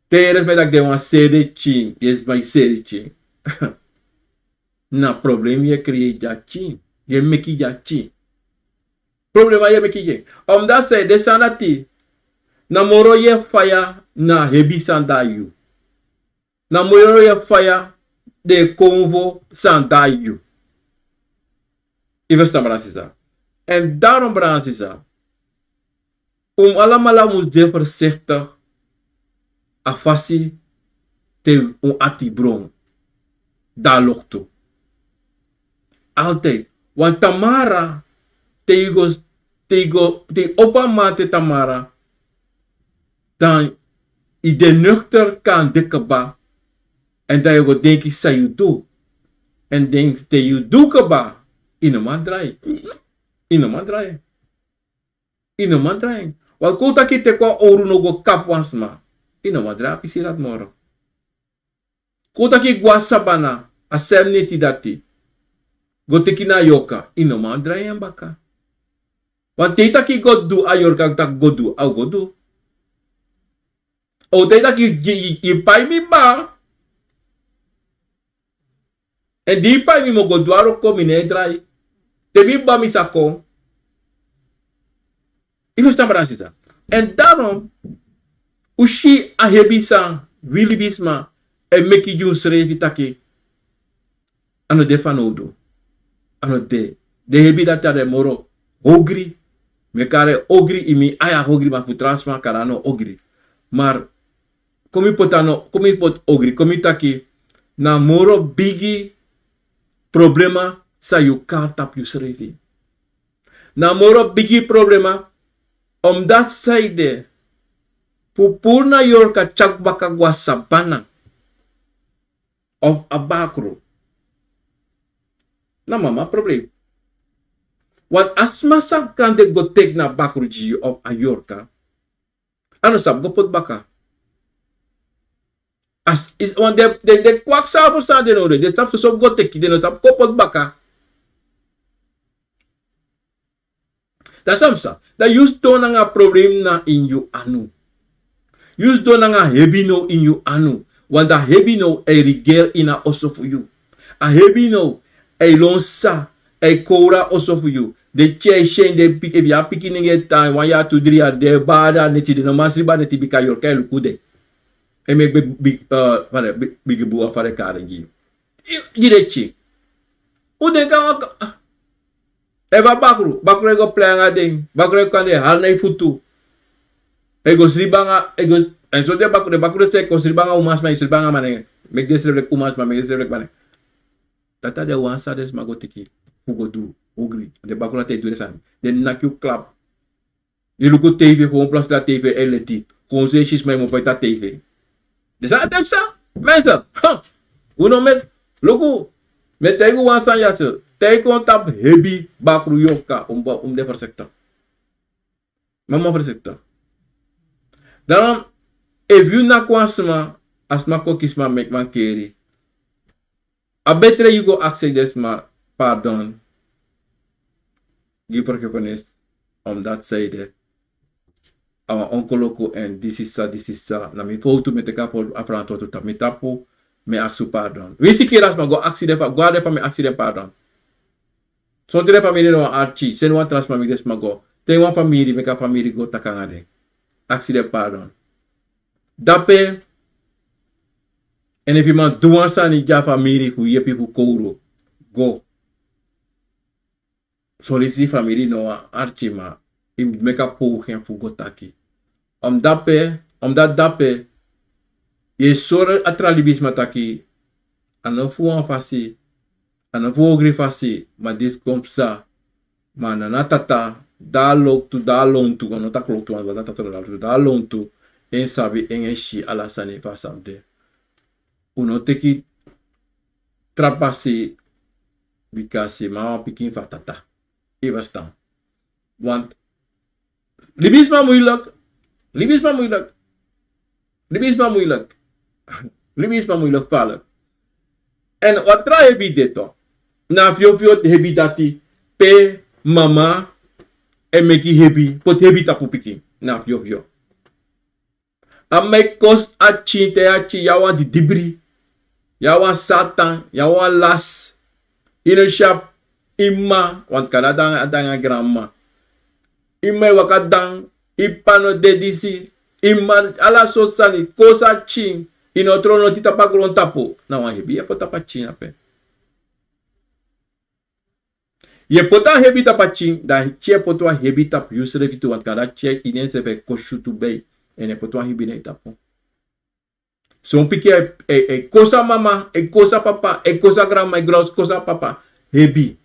te yu e respect taki den wan seri de pikin, yu e sma e seri de pikin. Na problem yu e creëer gi a pikin, yu e meki gi a pikin. Problema yu e meki gi en. Omdat san, den sani dati, na moro yu e faya na hebi san de na yu. Na moro yu e faya den konfo san de na yu. Yu e ferstan, brada sisa. Èn daarom, brada sisa, un alamala mus de voorzichtig a fasi te un ati bron, dan loktu. Altijd. Want tamara, te yu go, te yu go, te yu opo a man te tamara, dan yu de nuchter, kande kaba. Èn dan yu go denki san yu du. Èn dan te yu du kaba, yu no man drai. Yu no man drai. Yu no man drai. Want kon un taki teki wan owru no go kapu wan sma, yu no man drai a pisi dati moro. Kon un taki go na sabana, a sem neti dati, go teki na yorka, yu no man drai en baka. Want te yu taki go du, a yorka taki go du, a o go du. O te taki yu, yu, yu pai mi ba. En di yu pai mi mo go dwaro kon mi ne drai. Te mi ba mi sa kon. Yu fu stan brada sisa. En daarom, un si a hebi san wi libisma e meki gi unsrefi taki a no de fanowdu. A no de. Den hebi dati a de moro ogri. Mi e kari en ogri, ini mi ai a ogri, ma fu tra sma kari a no ogri. Ma kon mi poti a no, kon mi poti ogri, kon mi taki na moro bigi problema san yu kari tapu yusrefi. Na moro bigi problema, omdat san ede fu puru na yorka tyari baka go na sabana of a bakru. Na mama problem. Want a sma san kande go teki na bakru gi yu of a yorka, a no sabi go poti baka. As, is, want den, den, den kwaksa fu san den no de, den sabi so go teki, den no sabi go poti baka. Da san mi sa, da yu sidon nanga problem na ini yu anu. Yu sidon nanga hebi now ini yu anu. Want a hebi now e rigeri ini a oso fu yu. A hebi now e lon san e kowru a oso fu yu. Den tyai syen, den pik-, efu yu abi pikin nenge tan, wan yari, tu, dri yari, den e bari a neti, den no man sribi a neti bika yorka e luku den. E meki bi-, bi-, eh, fa den, bi-, bigi bun, fa den e kari en gi yu. Di den tyai. Un denki a wan ka-, efu a bakru, bakru e go plei nanga den, bakru e kon, den e hali na yu futu. E go sribi nanga, e go, en so den bakru, den bakru e kon sribi nanga umansma, e sribi nanga manenge. Meki den srefi leki umansma, meki den srefi leki manenge. Dati a den wan san den sma go teki fu go du ogri. Den bakru dati e du den sani. Den naki yu klap. Yu luku tv, fu wan plasi dati tv e leti. Kon si sma e mu poti a tv. Den sani dati e psa. Mensen, ha! Un no meki, luku, mi e taigi un wan sani ya so. Te yu kon tapu hebi bakru yorka, un mu, un mu de voorzichtig. Mama voorzichtig. Daarom, efu yu naki wan sma, a sma kon kisi, ma meki mankeri. A betre yu go aksi den sma pardon. Gi vergiffenis. Omdat san ede, a wan ongeluku en disi san, disi san. Na mi fowtu, mi e teki a verantwoording tapu mi tapu. Mi e aksi un pardon. Winsi kiri a sma, go aksi den fa-, go na den famiri aksi den pardon. Sonten den famiri no wani arki, seni wan tra sma meki den sma go. Te wan famiri, meki a famiri go taki nanga den. Aksi den pardon. Dape, en efu yu man du wan sani gi a famiri fu yepi fu kowru, go. Son leisi famiri no wani arki, ma yu meki a poging fu go taki. Omdat dape, omdat dape, yu e sori a tra libisma taki, a no fu wan fasi, a no fu ogri fasi, ma disi kon psa. Ma na na tata, da a loktu, da a lontu, a no taki loktu, na tata, da a lontu, en sabi, en e si ala sani fa a sabi de. Un no teki tra pasi, bika a si mama pikin fu a tata. Yu e ferstan. Want libisma moeilijk. Libisma moeilijk. Libisma moeilijk. Libisma moeilijk, gevaarlijk. En wan tra hebi de tu. Na fyofyo hebi dati, pe mama e meki hebi, poti hebi tapu pikin. Na fyofyo. A meki kosi a pikin te a pikin, yu a wan didibri, yu a wan satan, yu a wan lasi. Yu no si a, yu mma, want kande a de nanga granmma. Yu mma e waka dan, yu p'pa no de disi, yu mma, ala sortu sani, kosi a pikin, yu no tron noti tapu a grontapu. Na wan hebi yu e poti tapu a pikin ape. Yu e poti a hebi tapu a pikin, dan a pikin e poti wan hebi tapu yusrefi tu, want kande a pikin ini ensrefi e kosi yu tu, bei, èn e poti wan hebi na yu tapu. Son pikin e, e, e kosi a mama, e kosi a papa, e kosi a granmma, e gro-, kosi a papa, hebi.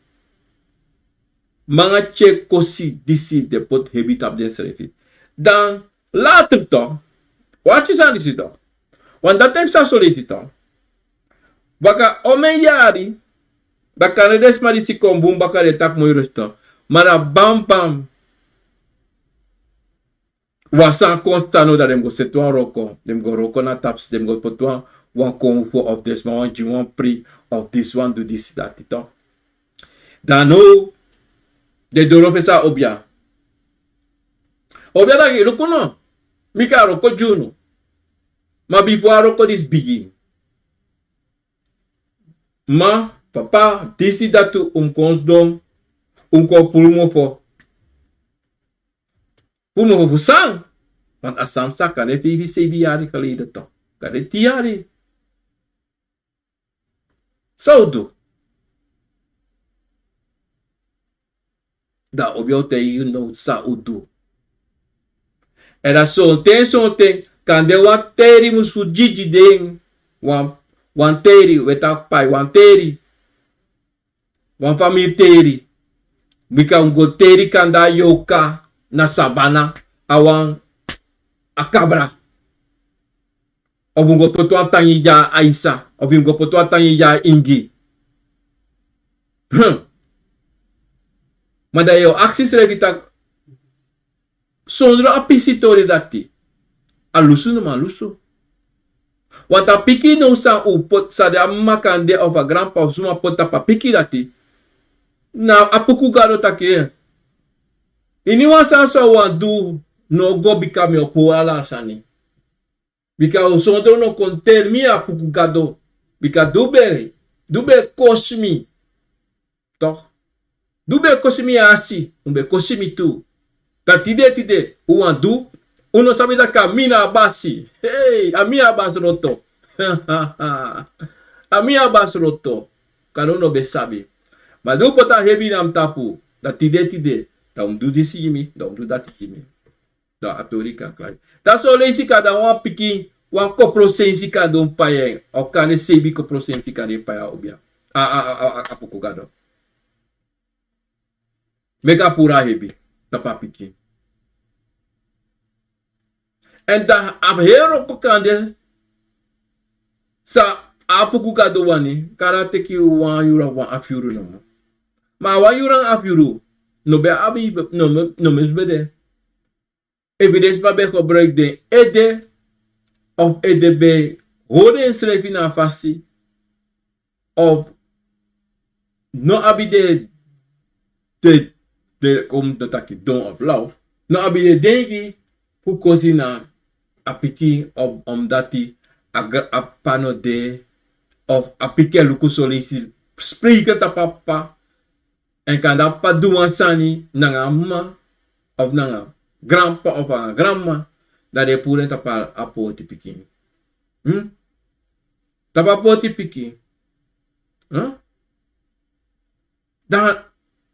Ma nanga pikin e kosi disi, den poti hebi tapu densrefi. Dan, later tu, arki sani disi tu. Want dati e psa son leisi tu. Baka omeni yari, dan kande den sma disi kon bun baka, den taki moi rustig. Ma dan bam bam, wan sani kon stan now, dan den mus go seti wan wroko, den mus go wroko na tapsi, den mus go poti wan, wan konfo of den sma wani gi wan pri, of disi wani du disi, dati tu. Dan now, den doro fesi a obia. Obia taki, luku no, mi kan wroko gi unu. Ma bifo a wroko disi bigin, ma papa, disi dati un kon sidon, un kon puru mofo. Puru mofo fu san? Want a sani sa kande feifi seibin yari geleden toch. Kande tin yari. San un du? Dan a obiya o taigi yu now san un du. Èn dan sonten sonten kande wan teri musu gi gi den. Wan, wan teri, we taki pai, wan teri. Wan famiri teri. Bika un go teri kande a yorka na sabana, a wan, a kabra. Of un go poti wan tangi gi a aisa, of un go poti wan tangi gi a ingi. Hmm. Ma dan yu o aksi srefi taki, sondro a pisi tori dati, a lusu no man lusu. Want a pikin now san un poti, san den a mama kande of a granpa of suma poti tapu a pikin dati, na a puku gado taki, eh, iniwan sani san un wani du, no go, bika mi o puru ala sani. Bika un sondro no kon teri mi, a puku gado. Bika di un ben, di un ben kosi mi, toch, di un ben kosi mi asi, un ben kosi mi tu. Dan tide tide, un wani du, un no sabi taki a mi na a basi. Hey, a mi a basi roto. A mi a basi roto. Kande un no ben sabi. Ma di un poti a hebi na mi tapu, dan tide tide, dan un du disi gi mi, dan un du dati gi mi. Dan a tori kan klari. Dan son leisi kande wan pikin, wan kopro sensi kande un pai en, of kande seibi kopro sensi kande yu pai a obiya. A, a, a, a, a puku gado. Meki a puru a hebi tapu a pikin. Èn dan a heri wroko kande san a puku gado wani, kande a teki wan yuru of wan afu yuru nomo. Ma a wan yuru anga afu yuru no ben abi, no, no musu ben de. Efu den sma ben gebruiki den ede, of ede ben hori ensrefi na a fasi, of no abi den, den, den, kon mi taki don of law, no abi den denki fu kosi na a pikin, of omdati a gr-, a p'pa no de, of a pikin e luku son leisi, spreken tapu a p'pa. Èn kande a p'pa du wan sani nanga a mama, of nanga granp'pa of nanga granmama, dan den e puru en tapu a poti pikin. Hmm? Tapu a poti pikin. Huh? Dan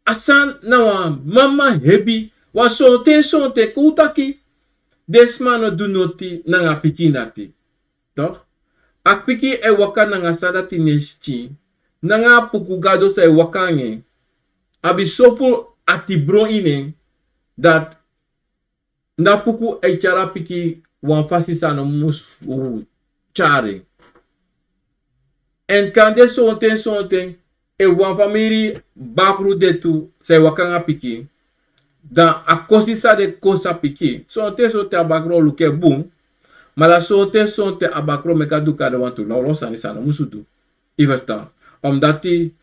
a sani na wan mama hebi, wan sonten sonten kon un taki, den sma no du noti nanga a pikin dati. Toch? A pikin e waka nanga san dati nen sikin, nanga a puku gado san e waka anga en. A abi sofuru atibron ini en, dati na puku e tyari a pikin wan fasi san a no musu tyari en. Èn kande sonten sonten, efu wan famiri bakru de tu san e waka anga pikin, dan a kosi san den kosi a pikin, sonten sonten a bakru o luku en bun, ma dan sonten sonten a bakru o meki a du kande wantu lawlaw sani san a no musu du. Yu e ferstan? Omdati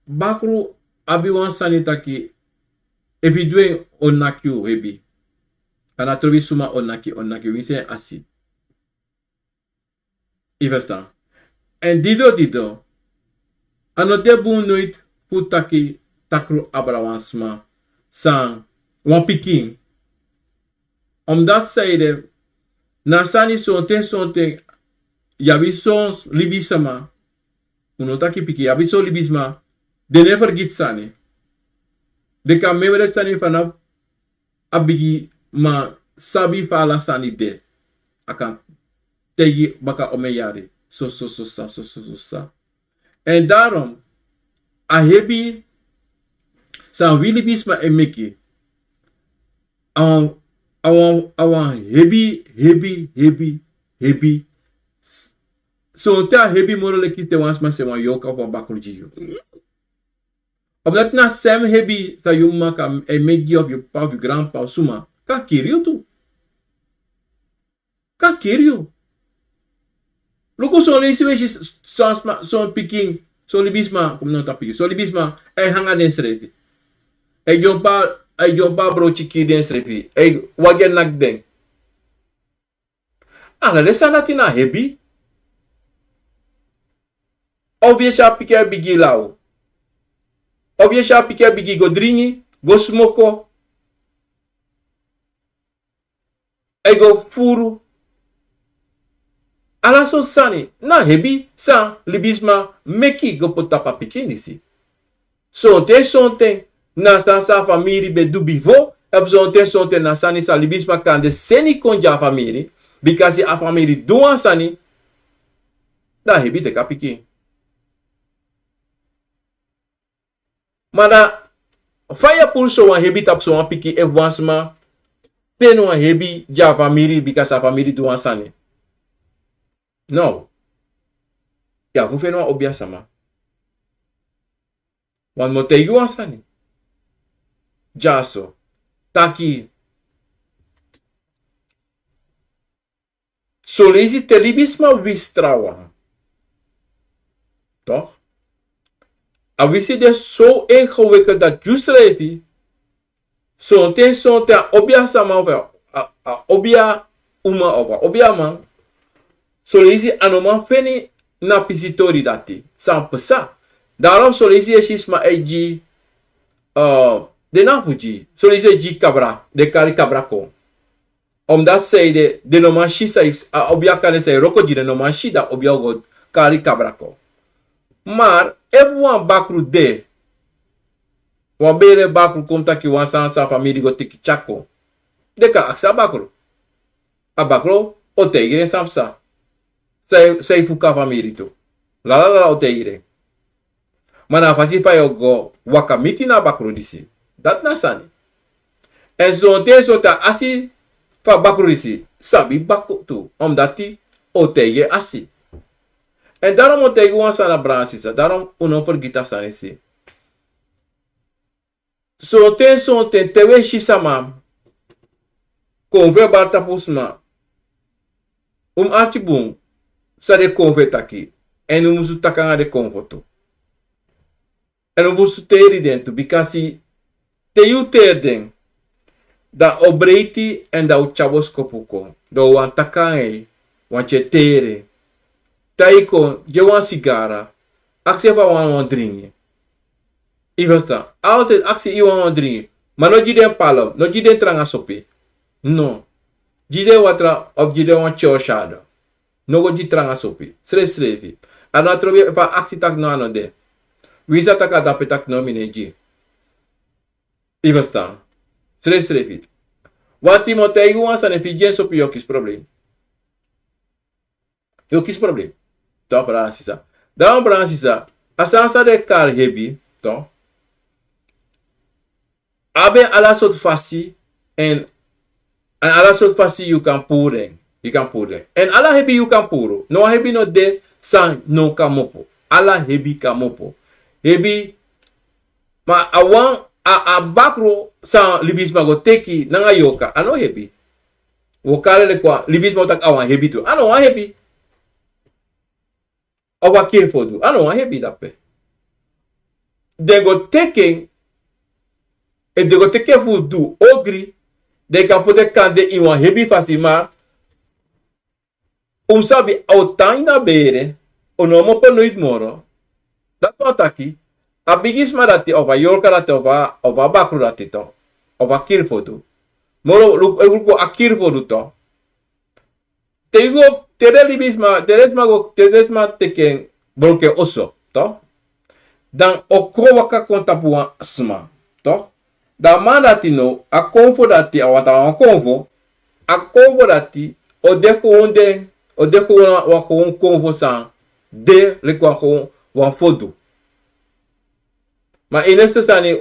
bakru abi wan sani taki, efu yu du en, o naki yu hebi. A no trobi suma o naki, o naki winsi en asi. Yu e ferstan? Èn dido dido, a no de bun noiti fu taki takru abra wan sma san, wan pikin. Omdati san ede, na sani sonten sonten, yu abi son libisma, un no taki pikin, yu abi son libisma, den no e fergiti sani. Den kan memre sani fanafu a bigi, ma sabi fa ala sani de. A kan taigi baka omeni yari. So, so, so, sa, so, so, so, sa. Èn daarom, a hebi san wi libisma e meki, a wan, a wan, a wan hebi, hebi, hebi, hebi. Sonten a hebi moro leki te wan sma seni wan yorka fu a bakru gi yu. Omdati na a sem hebi san yu mama kan e meki gi yu, of yu p'pa of yu granp'pa of suma, kan kiri yu tu. Kan kiri yu. Luku son leisi wi e si s-, s-, son sma, son pikin, son libisma, kon mi no taki pikin, son libisma e hanga densrefi. E dyompo, e dyompo a broti kiri densrefi. E wagi e naki den. Ala den sani dati na hebi. Of yu e si a pikin e bigin law. Of yu e si a pikin e bigin go dringi, go smoko. E go furu. Ala sortu sani na hebi san libisma meki go poti tapu a pikin disi. Sonten sonten na sani san a famiri ben du bifo, èn sonten sonten na sani san libisma kan de seni kon gi a famiri, bikasi a famiri du wan sani, dan a hebi teki a pikin. Ma dan fa yu e puru sowan hebi tapu sowan pikin efu wan sma seni wan hebi gi a famiri bikasi a famiri du wan sani? No. Yu abi fu feni wan obia sama. Wan mi o taigi wan sani. Dyaso. Taki. Son leisi te libisma wisi trawan. Toch? A wisi de so ingewikkeld dati yu srefi. Sonten sonten a obia sama of a, a, a obia uma of a obia man. Son leisi a no man feni na pisi tori dati. San pasa. Daarom son leisi yu e si sma e gi, eh, den na fu gi. Son leisi e gi kabra. Den kari kabra kon. Omdat zij de, den no man si san yu, a obia kande san yu wroko gi den no man si dan obia o go kari kabra kon. Maar, efu wan bakru de, wan bere bakru kon taki wan sani san famiri go teki tyari kon. Den kan aksi a bakru. A bakru o taigi den san psa. San yu, san yu fuka famiri tu. Lala lala o taigi den. Ma na a fasi fa yu o go waka miti na a bakru disi. Dati na sani. Èn sonten sonten a asi fu a bakru disi sabi bakru tu. Omdati o taigi en asi. Èn daarom o taigi wan sani na brada sisa. Daarom un no fergiti a sani disi. Sonten sonten te un e si sama konfo e bari tapu sma. Un mus arki bun san den konfo e taki. Èn un musu taki nanga den konfo tu. Èn un musu teri den tu bikasi te yu teri den dan o breiti èn dan o tyari boskopu kon. Dan o wani taki nanga yu. Wan tye teri. Te a kon gi en wan sigara. Aksi efu a wani wan dringi. Yu ferstan? Altijd aksi yu wani wan dringi. Ma no gi den palm, no gi den tranga sopi. No. Gi den watra of gi den wan tye osyado. No go gi tranga sopi. Srefsrefi. A no a trobi efu a aksi taki no a no de. Winsi a taki a dape taki no mi no e gi. Yu ferstan? Srefsrefi. Wati mi o taigi wan sani, efu yu gi en sopi yu o kisi problem. Yu o kisi problem. Toch brada sisa. Dan brada sisa, a sani san den e kari hebi, toch. Abi ala sortu fasi èn, èn ala sortu fasi yu kan puru den. Yu kan puru den. Èn ala hebi yu kan puru. No wan hebi no de san no kan kmopo. Ala hebi kan kmopo. Hebi, ma a wan, a, a bakru san libisma go teki nanga yorka, a no hebi. Wi o kari en leki wan, libisma o taki a wan hebi tu. A no wan hebi. Of a kiri fu du. A no wan hebi dape. Den go teki en, efu den go teki en fu du ogri, den kan poti en kande ini wan hebi fasi, ma un mus sabi a o tan ini a bere, a no o kmopo noiti moro. Dati wani taki, a bigisma dati, of a yorka dati, of a, of a bakru dati toch, of a kiri fu du. Moro luku, efu luku a kiri fu du toch. Te yu go, te den libisma, te den sma go, te den sma teki en, broko en oso, toch. Dan a o kon waka kon tapu wan sma, toch. Dan a man dati now, a konfo dati, a wani taki wan konfo, a konfo dati o de kon den, o de kon wan, wan kon konfo san de leki wan kon wan fodu. Ma ini a sani,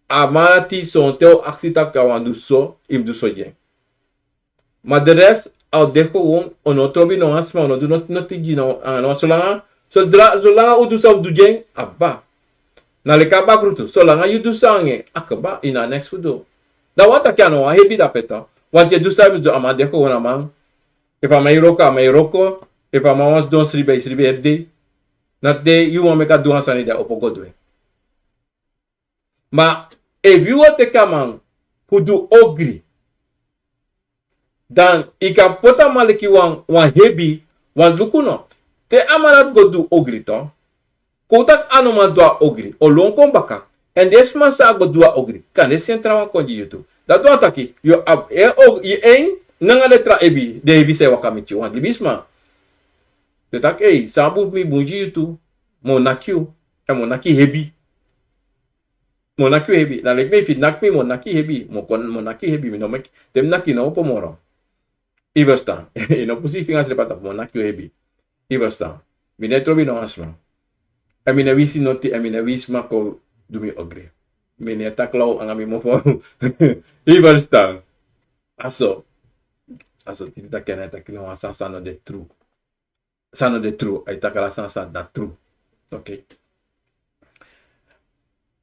a man dati sonten o aksi taki a wani du so, yu mus du so gi en. Ma de rest, a o de kon, a no o trobi no wan sma, a no o du noti, noti gi no, a no, solanga, so dra, solanga un du san un mus du gi en, a kaba. Na leki a bakru tu, solanga yu du san nanga en, a kaba, yu no abi neks fu du. Dan wani taki a no wan hebi dape toch. Want yu e du san yu mus du, a man de kon, a man. Efu a man e wroko, a man e wroko. Efu a man wani sidon sribi, a e sribi heri dei. Na te yu wani meki a du wan sani dan a opo go du en. Ma efu yu o teki a man fu du ogri, Dan yu kan poti a man leki wan, wan hebi, wan luku no. Te a man dati go du ogri, toch. Kon un taki a no man du a ogri, o lon kon baka. Èn den sma san a go du a ogri, kande seni trawan kon gi yu tu. Dati wani taki, yu abi en, yu en, nanga den tra hebi, den hebi san e waka miti yu, wan libisma. Den taki, ei, san a bun fu mi bun gi yu tu, mi o naki yu, èn mi o naki hebi. Mi o naki yu hebi. Na leki mi, efu yu naki mi, mi o naki hebi. Mi o kon, mi o naki hebi, mi no meki. Te mi naki yu no opo moro. Yu ferstan. Yu no pusu yu finga srefi a tapu, mi o naki yu hebi. Yu ferstan. Mi no e trobi no wan sma. Èn mi no e winsi noti, èn mi no e winsi sma kon du mi ogri. Mi no e taki law anga mi mofo. Yu ferstan. A so. A so, titi taki, a no e taki no wan sani san no de tru. San no de tru, a e taki ala sani san na tru. Ok.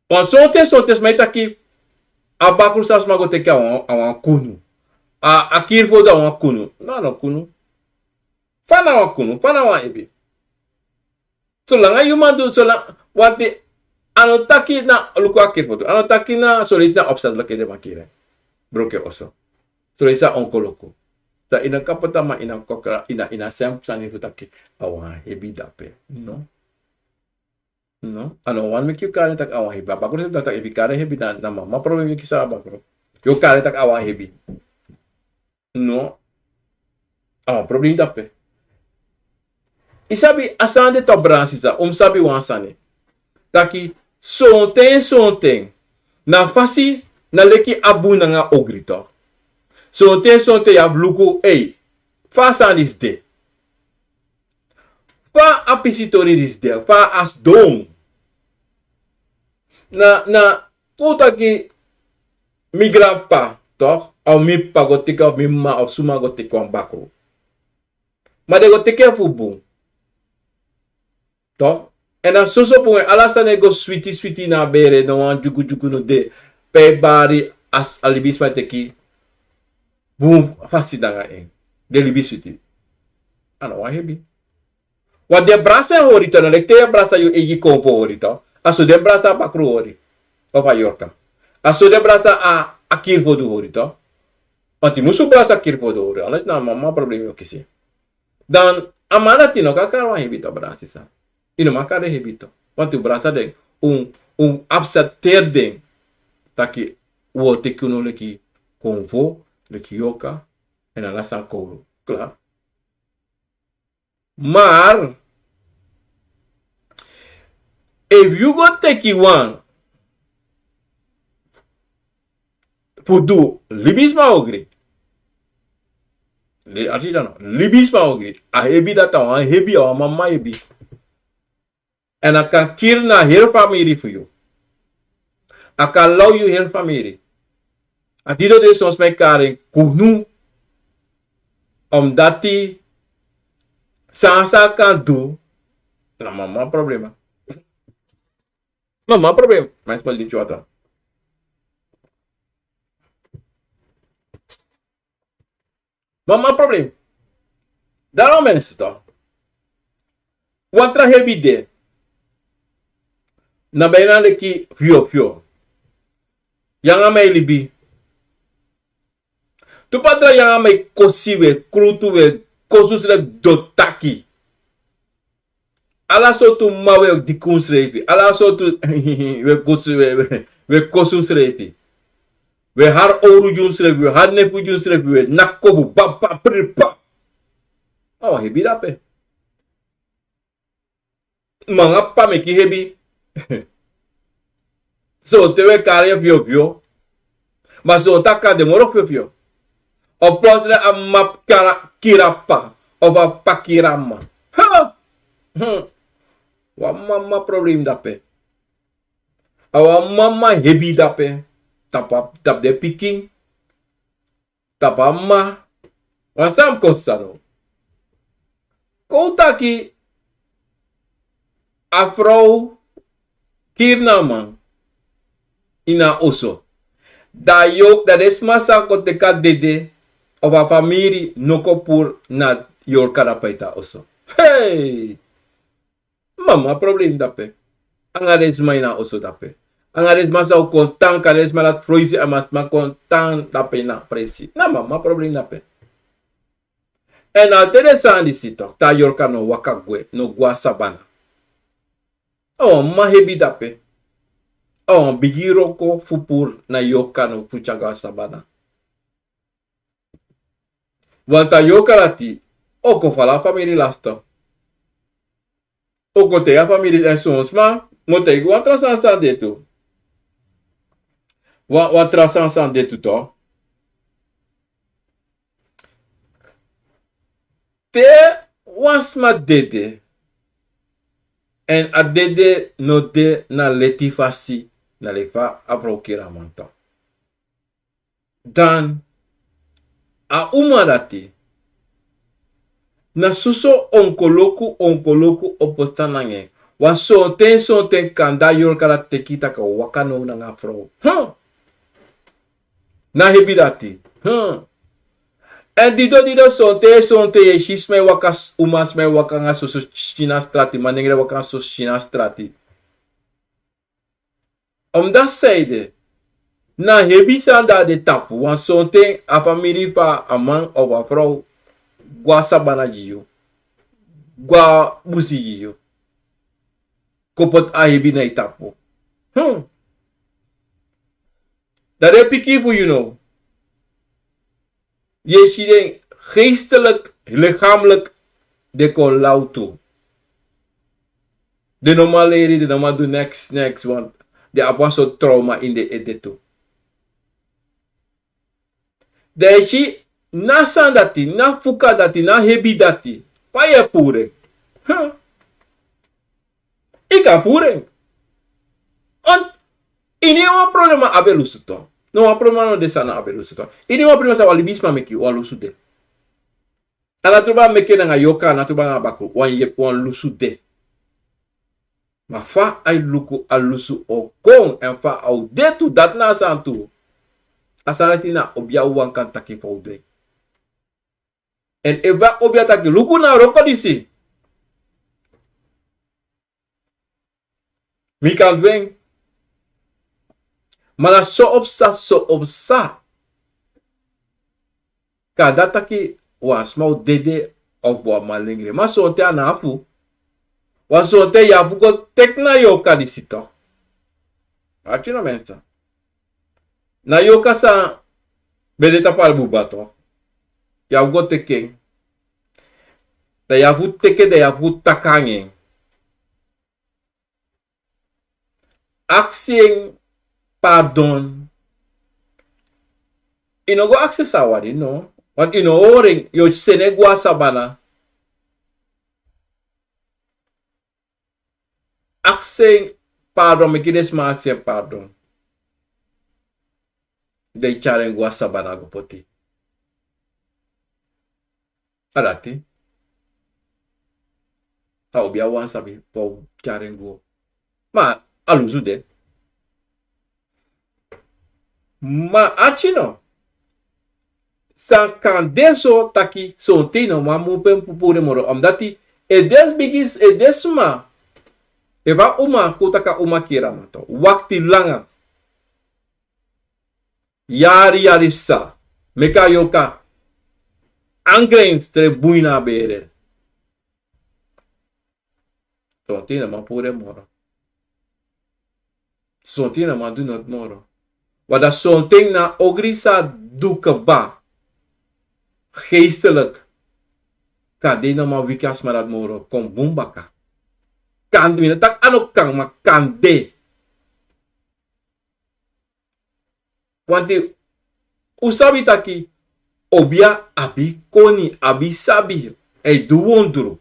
Wan sonten, sonten sma e taki, a bakru san sma go teki a wan, a wan kunu. A, a kiri fodu a wan kunu. No, a no kunu. Fa na wan kunu, fa na wan hebi. Solanga yu man du, solanga, wanti, a no taki na, luku a kiri fodu. A no taki na, son leisi na opstand leki den man kiri. Broko en oso. Son leisi a ongeluku. Dan yu no kan poti a man ini a kokra, ini a, ini a senpu sani fu taki, a wan hebi dape. No. No. A no wani meki yu kari en taki a wan hebi. A bakru srefi taki efu yu kari en hebi, na, na mama problem yu kisi a bakru. Yu o kari en taki a wan hebi. No. A wan problem dape. Yu sabi a sani de, toch, brada sisa, un mus sabi wan sani. Taki, sonten, sonten, na fasi, na leki a bun nanga ogri, toch. Sonten, sonten yu abi luku, ei, fa a sani disi de. Fa a pisitori disi de, fa a sidon. Na, na, kon un taki mi granp'pa, toch, of mi p'pa go teki, of mi m'ma, of suma go teki wan bakru. Ma den go teki en fu bun. Toch? Èn na soso bun, ala sani e go switi switi na bere, no wan dyugudyugu no de. Pe bari a, a libisma e teki bun fasi nanga en. Den libi switi. A no wan hebi. Wan den brasa hori, toch, no leki te yu brasa yu eigi konfo hori, toch. A so den brasa bakru hori. Of a yorka. A so den brasa a, a kiri fodu hori, toch. Wanti musu brasa kiri fodu hori. Anders na mama problem yu o kisi. Dan a man dati no kan kari wan hebi, toch, brada sisa. Yu no man kari den hebi, toch. Wanti un brasa den, un, un aksepteri den. Taki un o teki unu leki konfo, leki yorka, èn ala sani kowru. Klaar. Maar efu yu go teki wan fu du libisma ogri. Li-, arki dan no. Libisma ogri. A hebi dati, a wan hebi, a wan mama hebi. Èn a kan kiri na heri famiri fu yu. A kan law yu heri famiri. A didon de, son sma e kari en kunu. Omdati san san a kan du, na mama problema. Mama problema. Ma yu sma drinki watra. Mama problem. Daarom mensen toch. Wan tra hebi de. Na bijna leki fio fio. Yu nanga mi e libi. Tu patra, yu nanga mi e kosi, wi e krutu, wi e kosi unsrefi doti taki. Ala sortu mma wi e diki unsrefi. Ala sortu wi e kosi, wi e, wi e, wi e kosi unsrefi. Wi e hari owru gi unsrefi, wi e hari nefu gi unsrefi, wi e naki kofu, ba, ba, pri, pa. A wan hebi dape. Mama, p'pa meki hebi. Sonten wi e kari en fio fio. Ma sonten a kan de moro fio fio. Of plotseling a mma kiri a p'pa. Of a p'pa kiri a mma. Ha! Hmm. Wan mama problem dape. A wan mama hebi dape. Tapu a, tapu den pikin. Tapu a mma. Wan sani kon sisa no. Kon un taki a frow kiri na a man ini a oso. Dan yu, dan den sma san kon teki a dede of a famiri no kon puru na yorka dape na a oso. Hey! Mama problem dape. Nanga den sma ini a oso dape. Nanga den sma san o kon tan, nanga den sma dati froisi, a man sma kon tan dape na presi. Na mama problem dape. Èn a te den sani disi tok, te a yorka no waka gwe, no go na sabana. A wan mama hebi dape. A wan bigi wroko fu puru na yorka no fu tyari go na sabana. Want a yorka dati o kon fala famiri lasti. O kon taigi a famiri èn son sma, mi o taigi wan tra sani san de tu. Wan, wan tra sani san de tu tok. Te wan sma dede, èn a dede no de na leti fasi, na leki fa a frow kiri a man tok. Dan a uma dati, na soso onkoloku, onkoloku o poti nanga en. Wan sonten, sonten kande a yorka dati teki taki a o waka now nanga a frow. Huh! Na hebi dati. Huh! Èn dido, dido, sonten, sonten yu e si sma e waka, s-, uma sma e waka nanga soso skin na strati, manengre waka nanga soso skin na strati. Omdati san ede, na hebi sani dati de tapu, wan sonten a famiri fu a man of a frow go na sabana gi yu, go na busi gi yu, kon poti a hebi na yu tapu. Hmm. Dan den pikin fu yu now, yu e si den geestelik, lichamelijk, den kon law tu. Den no man leri, den no man du niks, niks, want den abi wan sortu trauma ini den ede tu. Dan yu e si, na sani dati, na fuka dati, na hebi dati. Fa yu e puru en? Huh? Yu kan puru en. Want ini wan problema abi e lusu tok. No wan problema no de san no abi e lusu tok. Ini wan problema san wan libisma meki, wan lusu de. A no trobi a meki nanga yorka, a no trobi nanga bakru, wan yepi, wan lusu de. Ma fa a e luku a lusu o kon, èn fa a o de tu, dati na a sani tu. A sani dati na obia wawan kan taki fa a o du en. Èn efu a obia taki luku na a wroko disi, mi kan du en. Ma na so o psa, so o psa. Kande a taki wan sma o dede of wan manengre. Ma sonten a no afu. Wan sonten yu afu go teki na yorka disi tok. Arki no, mensen. Na yorka san ben de tapu a buba tok. Yu afu go teki en. Dan yu afu teki en, dan yu afu taki nanga en. Aksi en pardon. Yu no go aksi sawari, no. Want yu no hori en, yu o seni en go na sabana. Aksi en pardon, meki den sma aksi en pardon. Dan yu tyari en go na sabana go poti. A dati. A obia wawan sabi fa a o tyari en go. Ma a lusu de. Ma arki no. San kan de so taki sonten yu no man mu pen puru en moro. Omdati e de bigi, e de sma. Efu a uma, kon taki a uma kiri a man tok. Wakti langa. Yari, yari psa. Meki a yorka angren srefi bun ini a bere. Sonten yu no man puru en moro. Sonten yu no man du noti moro. Want dan sonten na ogri san du kaba. Geestelik. Kande yu no man wiki a sma dati moro. Kon bun baka. Kande, mi no taki a no kan, ma kande. Want un sabi taki obia abi koni, abi sabi, e du wondru.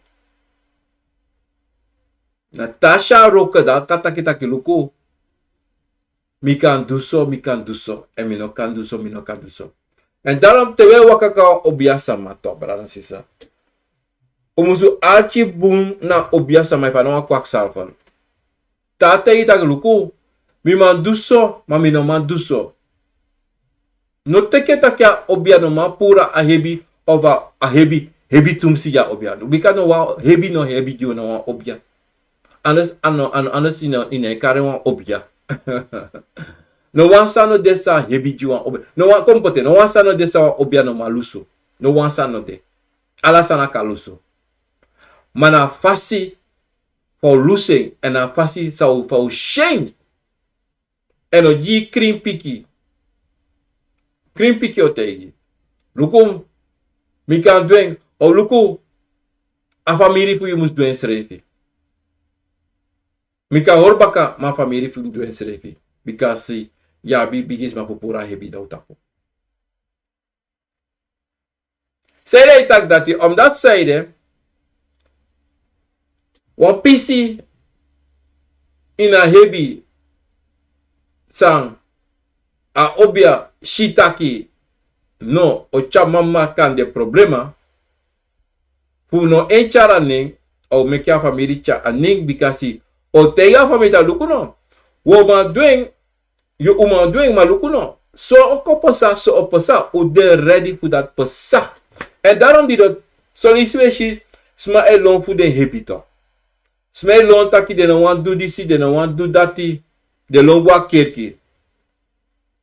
Na te a si a wroko dan a kan taki taki luku. Mi kan du so, mi kan du so, èn mi no kan du so, mi no kan du so. Èn daarom te wi e waka kon na obia sama, to, brada, sisa. Un musu arki bun na obia sama, efu a no wan kwakzalver. Te a taigi taki luku, mi man du so, ma mi no man du so. No teki taki a obia no man puru a hebi, of a, a hebi, hebi tumsi gi a obia. Bika no wan hebi no hebi gi wan obia. Anders, ano, ano, anders yu no, yu no e kari wan obia. No wan sani no de san hebi gi wan obia. No wan, kon poti, no wan sani no de san wan obia no man lusu. No wan sani no de. Ala sani a kan lusu. Ma na a fasi fa un lusu en, èn na a fasi san un, fa un si en. Èn un o gi yu krin piki. Krin piki o taigi. Luku, mi kan du en, o luku, a famiri fu yu mus du ensrefi. Mi kan hori baka, ma a famiri fu yu mus du ensrefi. Bikasi yu abi bigisma fu puru a hebi na un tapu. San ede e taki dati, omdat san ede, wan pisi ini a hebi san a obia si taki no, o tyari mama kande problema, fu no en tyari a nen, a o meki a famiri tyari a nen, bikasi o taigi a famiri taki luku no, wi o man du en, yu uman du en, ma luku no. So o kon pasa, so o pasa, un de ready fu dati pasa. Èn daarom di den, son leisi wi e si sma e lon fu den hebi tu. Sma e lon taki den no wani du disi, den no wani du dati, den lon go a kerki.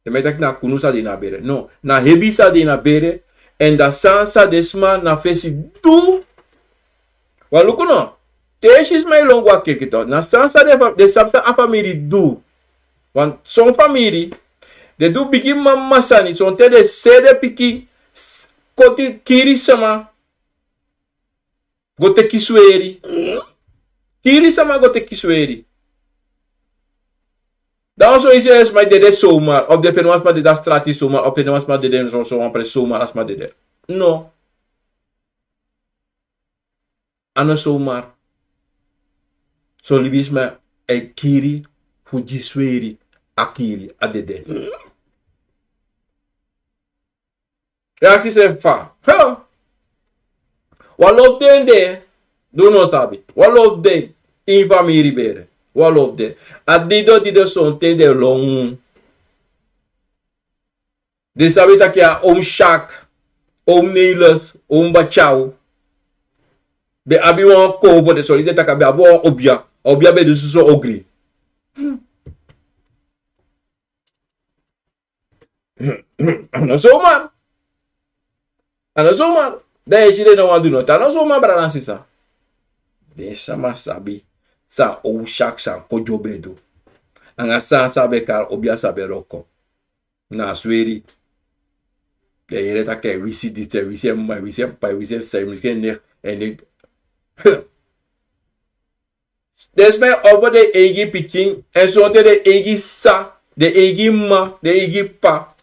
Den man e taki na kunu san de ini a bere. No, na hebi san de ini a bere. Èn dati san, san den sma na fesi du. Wan luku no. Te yu si sma e lon go a kerki tu, na san, san den fa-, den sabi san a famiri du. Wan son famiri, den du bigi mama sani, sonten den seri den pikin, s-, koti, kiri sama, go teki sweri. Kiri sama go teki sweri. Dan wan son e si sma e dede zomaar, of den feni wan sma dede a strati zomaar, of feni wan sma dede so, so wan presi zomaar a sma dede. No. A no zomaar. Son libisma e kiri fu gi sweri, a kiri, a dede. Reaksi srefi fa. Huh! Wan lo fu den de, di un no sabi. Wan lo fu den, ini famiri bere. Wan lo fu den. A dido, dido sonten den lon. Den sabi taki a oom Sjaak, oom Nelis, oom Batyao ben abi wan kow fu den, sori, den taki a ben abi wan obia. A obia ben du soso ogri. A no zomaar. A no zomaar. Dan yu e si den no wani du noti. A no zomaar, brada nanga sisa. Den sama sabi san oom Sjaak, san kow di a ben du. Anga san, san a ben kari, obia san a ben wroko. Na a sweri. Den yere taki a e wisi disi, a e wisi en mama, a e wisi en p'pa, a e wisi en sisa, a e wisi en nen, en nen. Den sma e offer den eigi pikin, èn sonten den eigi sisa, den eigi mama, den eigi p'pa.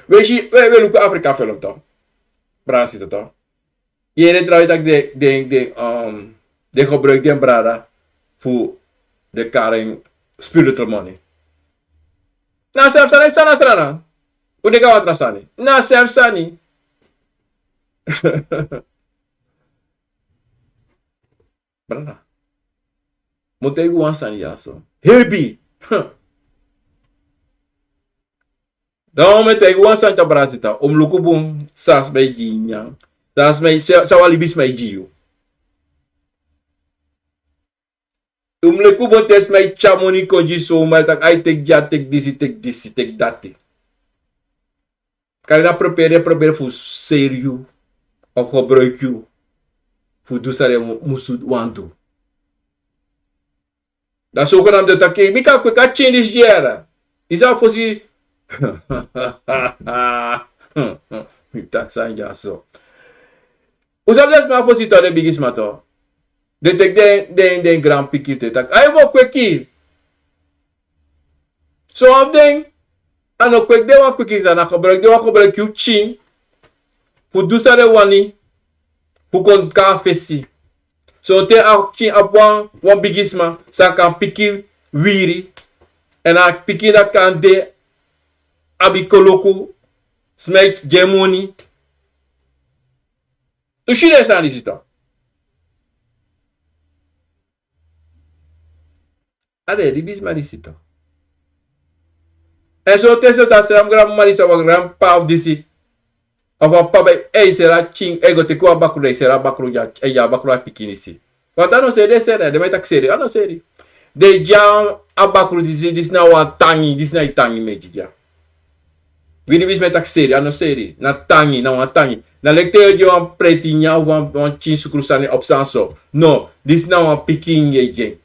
Wi e si, wi e, wi e luku Afrika film tu. Brada nanga sisa tu. Yere, trawan taki den, den, den, um, den gebruik den brada fu den kari spiritual money. Na srefi sani, san na srefi na. Un denki a wan tra sani. Na srefi sani. Brada. Mi o taigi wan sani ya so. Hebi. Huh. Dan un mu e taigi wan sani, brada nanga sisa. Un mu luku bun san sma e gi yu nyan. San sma e, san, san wan libisma e gi yu. Un mu luku bun te sma e tyari moni kon gi yu, so un mu e taki, ai, teki dya, teki disi, teki disi, teki dati. Kari na proberi, proberi fu seri yu, of gebruik yu, fu du san den musu wani du. Dan so kon na mi de taki, mi kan kweki a pikin disi dya. Yu sa fosi. Mi taki san dya so. Un sabi den sma fosi tu, den bigisma tu. Den teki den, den, den granpikin te taki, ai, mi o kweki. So wan fu den, a no kweki den wan kweki, dan na gebruik den wan gebruik yu pikin fu du san den wani, fu kon kon a fesi. Sonten a pikin abi wan, wan bigisma san kan piki wiri. Èn a pikin dati kan de, abi koloku, sma e gi en moni. Un si den sani disi tu. A de libisma disi tu. Èn sonten, sonten a srefi a granmama disi, a granp'pa disi. A p'pa ben, e seri a pikin, e go teki wan bakru, e seri a bakru dya, e gi a bakru a pikin disi. Want a no seri, den seri, den man e taki seri, a no seri. Den gi a bakru disi, disi na wan tangi, disi na yu tangi mi e gi dya. Wi libisma e taki seri, a no seri, na tangi, na wan tangi. Na leki te yu e gi wan preti nyan wan, wan pikin sukru sani opsan so. No, disi na wan pikin yu e gi en.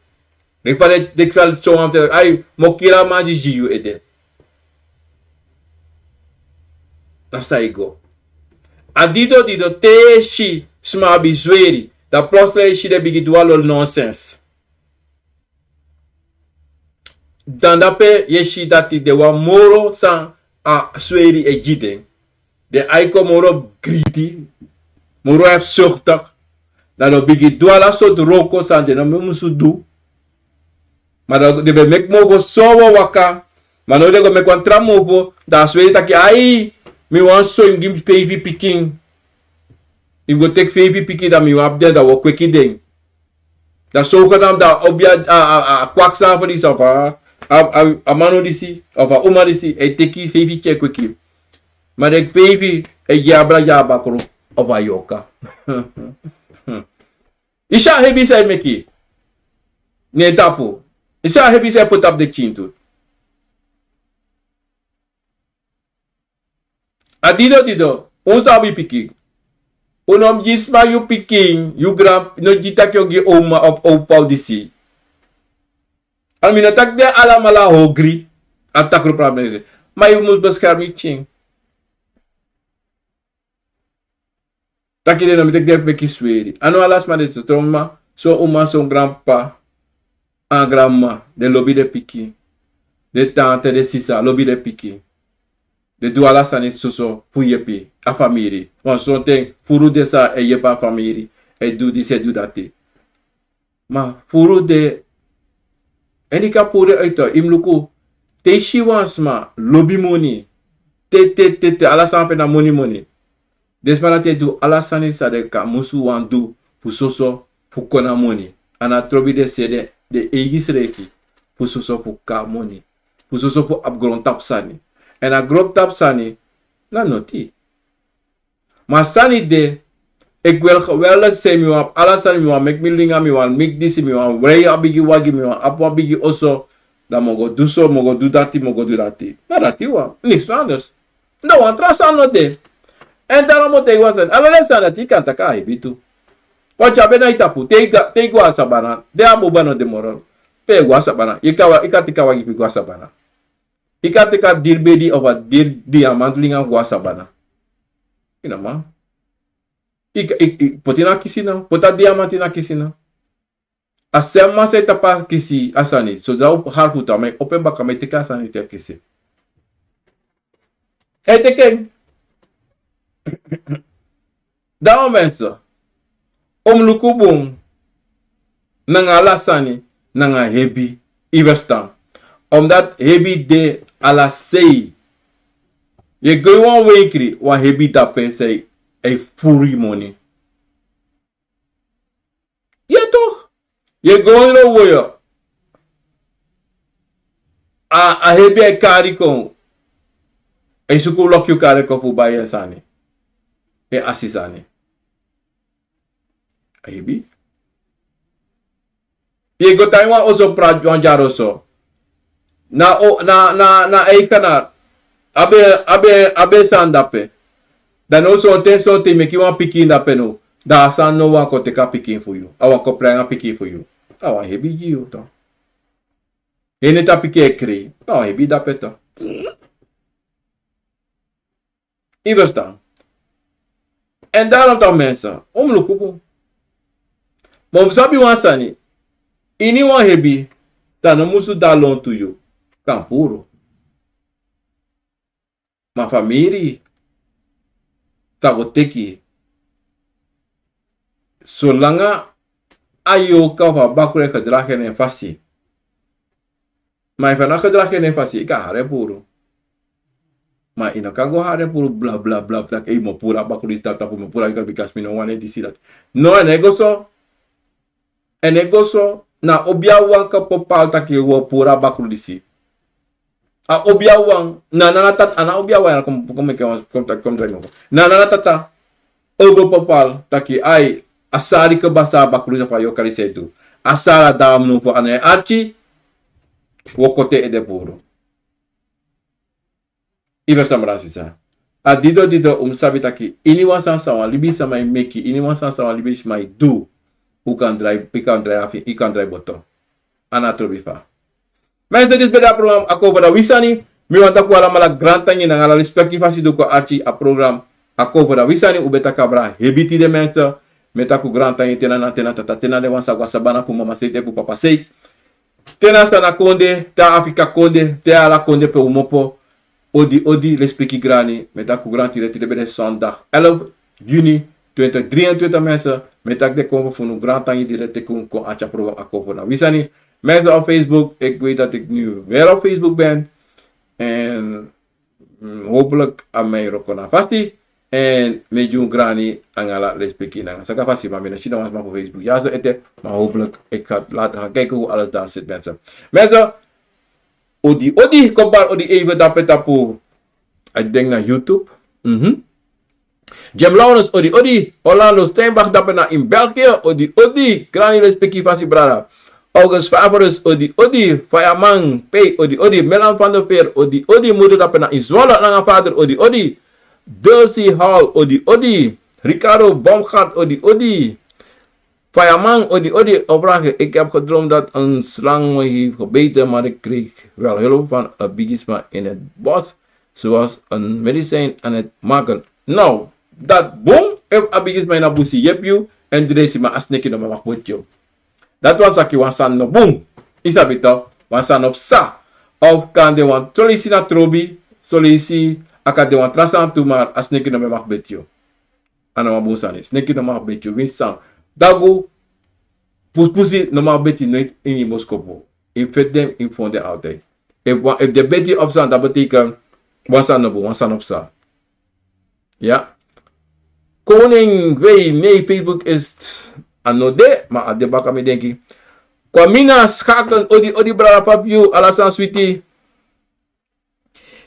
Leki fa den, leki fa sowan te, ai, mi o kiri a man disi gi yu ede. Na san e go. A dido dido te yu e si sma abi sweri. Dan plotseling yu e si den bigin du wan lolo nonsens. Dan dape yu e si dati den wani moro san a sweri e gi den. Den e kon moro gridi, moro hebzuchtig. Dan den o bigin du ala sortu wroko san den no musu du. Ma dan den ben meki mofo so wan waka. Ma now den go meki wan tra mofo, dan a sweri taki: ai, mi wani so, yu mus gi mi feifi pikin. Yu mus go teki feifi pikin, dan mi wani abi den, dan wi o kweki den. Dan so kan dan, dan obi a, a, a, a kwakzalver disi of a, a, a, a manu disi of a uma disi e teki feifi pikin e kweki. Ma den feifi e gi abra gi a bakru of a yorka. Yu si a hebi san e meki. Ne tapu. Yu si a hebi san e poti tapu den pikin tu. A dido dido, un sabi pikin. Un no mus gi sma yu pikin, yu gran, no gi taki yu o gi oma of opa of disi. A mi no taki den alamala hogri, a takru praten. Ma yu mus beskermi yu pikin. Taki den no mus teki den fu meki sweri. A no ala sma den so, son uma, son granpapa, a granmama, den lobi den pikin. Den tante, den sisa, lobi den pikin. Den du ala sani soso fu yepi a famiri. Wan sonten furu de san e yepi a famiri. E du disi, e du dati. Ma furu de, èn yu kan puru en uit, yu mus luku. Te yu si wan sma lobi moni. Te, te, te, te, ala sani fu en na moni, moni. Den sma dati e du ala sani san den kan musu wani du fu soso fu kon na moni. A no trobi den seni den, den eigi srefi fu soso fu kon na moni. Fu soso fu abi grontapu sani. Èn a grontapu sani na noti. Ma sani de, ik wil geweldig zijn, mi wani abi ala sani, mi wani meki mi linga, mi wani meki disi, mi wani rei a bigi wagi, mi wani abi wan bigi oso. Dan mi o go du so, mi o go du dati, mi o go du dati. Na dati wan, niks anders. Dan wan tra sani no de. Èn daarom mi o taigi wan sani. Ala den sani dati yu kan taki a hebi tu. Want yu abi en na yu tapu. Te yu go, te yu go a sabana. Den a buba no de moro. Pe yu go a sabana. Yu kan, yu kan teki a wagi fu yu go a sabana. Yu kan teki a diri bedi of a diri diamant linga go a sabana. Yu no man. Yu kan, yu, yu poti en na kisi no. Poti a diamant ini a kisi no. A sma san e tapu a kisi a sani. So dan un hari futu, a man e opo en baka, a man e teki a sani te a kisi. E teki en. Dan wan mense, un mus luku bun nanga ala sani, nanga hebi, yu ferstan. Omdat hebi de ala sei. Yu e go ini wan wenkri, wan hebi dape san e furu yu moni. Ya toch? Yu e go ini lo woyo. A, a hebi e kari kon. E suku loki yu kari kon fu bai en sani. E asi sani. A hebi. Yu e go tan ini wan oso, prati wan dyari oso. Na o, na, na, na eigenaar. A ben, a ben, a ben sani dape. Dan now sonten, sonten yu meki wan pikin dape now. Dan a sani no wani kon teki a pikin fu yu. A wani kon prei nanga a pikin fu yu. A wan hebi gi yu toch. Heri neti a pikin e krei. A wan hebi dape toch. Yu ferstan. Èn daarom toch mense, un mus luku bun. Ma un mus sabi wan sani. Ini wan hebi, san no musu de a lontu yu, kan puru. Ma famiri, san go teki. Solanga a yorka of a bakru e gedragi en na en fasi. Ma efu a no gedragi en na en fasi, yu kan hari en puru. Ma yu no kan go hari en puru bla, bla, bla, taki ei, mi o puru a bakru disi tapu, mi o puru a, bikasi mi no wani disi dati. No, a no e go so. A no e go so, na obiaman kan bepaal taki wi o puru a bakru disi. A obiaman, na, na, na tata, a na obiaman ya kon, kon meki wan, kon taki, kon taki. Na, na, na tata, o go bepaal taki ai, a sari kan basi a bakru disi fu a yorka disi e du. A sari a damu no fu a na en arki, wi o koti en ede puru. Yu ferstan, brada, sisa. A dido dido un mus sabi taki, ini wan sani san wan libisma e meki, ini wan sani san wan libisma e du, un kan drai, un kan drai afi, un kan drai boto. A no trobi fa. Mensen, disi ben de a program Akomfo Dati Wi Sani. Mi wani taki un alamala grantangi nanga ala respeki fasi di un kon arki a program Akomfo Dati Wi Sani. Un ben taki abra hebi tide, mensen. Mi e taki un grantangi te na, na te na tata, te na den wan sa go a sabana fu mama sei, te fu papa sei. Te na Saanan kondre, te na Afrika kondre, te na ala kondre pe un kmopo. Odi odi, lespeki grani, mi e taki un grantangi, tide ben de zondag elf juni twintig drieëntwintig, mensen. Mi e taki den Akomfo fu unu, grantangi di den teki un kon arki a program Akomfo Dati Wi Sani. Mensen op Facebook, ik weet dat ik nu weer op Facebook ben. En, mm, hopelijk a mi e wroko na fasi. En mi e gi un grani nanga ala lespeki nanga saka fasi, ma mi no si no wan sma fu Facebook ya so ete, maar hopelijk ik ga later gaan kijken hoe alles daar zit, mensen. Mensen, odi odi, kon bari odi even dape tapu, ik denk na YouTube. Mhm. Jim Lawrence, odi odi. Orlando Steinbach, dape na in België, odi odi. Grani, lespeki fasi, brada. August Fabrus, odi odi. Fireman P, odi odi. Melan van der Veer, odi odi. Moeder, dape na in Zwolle nanga vader, odi odi. Dulcie Hall, odi odi. Ricardo Baumgart, odi odi. Fireman, odi odi. Opdracht: ik heb gedroomd dat een slang me heeft gebeten, maar ik kreeg wel hulp van een bigisma in het bos. Ze was een medicijn aan het maken. Nou, dat bun, efu a bigisma ini a busi yepi yu, èn di den si ma a sneki no man beti yu. Dati wan sani, wan sani no bun. Yu sabi tok, wan sani no psa. Of kan de wan, son leisi na trobi, son leisi a kan de wan tra sani tu, maar a sneki no man beti yu. A no wan bun sani. Sneki no man beti yu, winsi san. Dagu, puspusi no man beti yu noiti ini yu boskopu. Yu feti den, yu fon den altijd. Efu wan, efu den beti yu of san, dati betekent wan sani no bun, wan sani no psa. Ya. Koning Wei, nee, Facebook is a no de, ma a de baka, mi denki. Kwamina Schaken, odi odi, brada, papi, ala sani switi.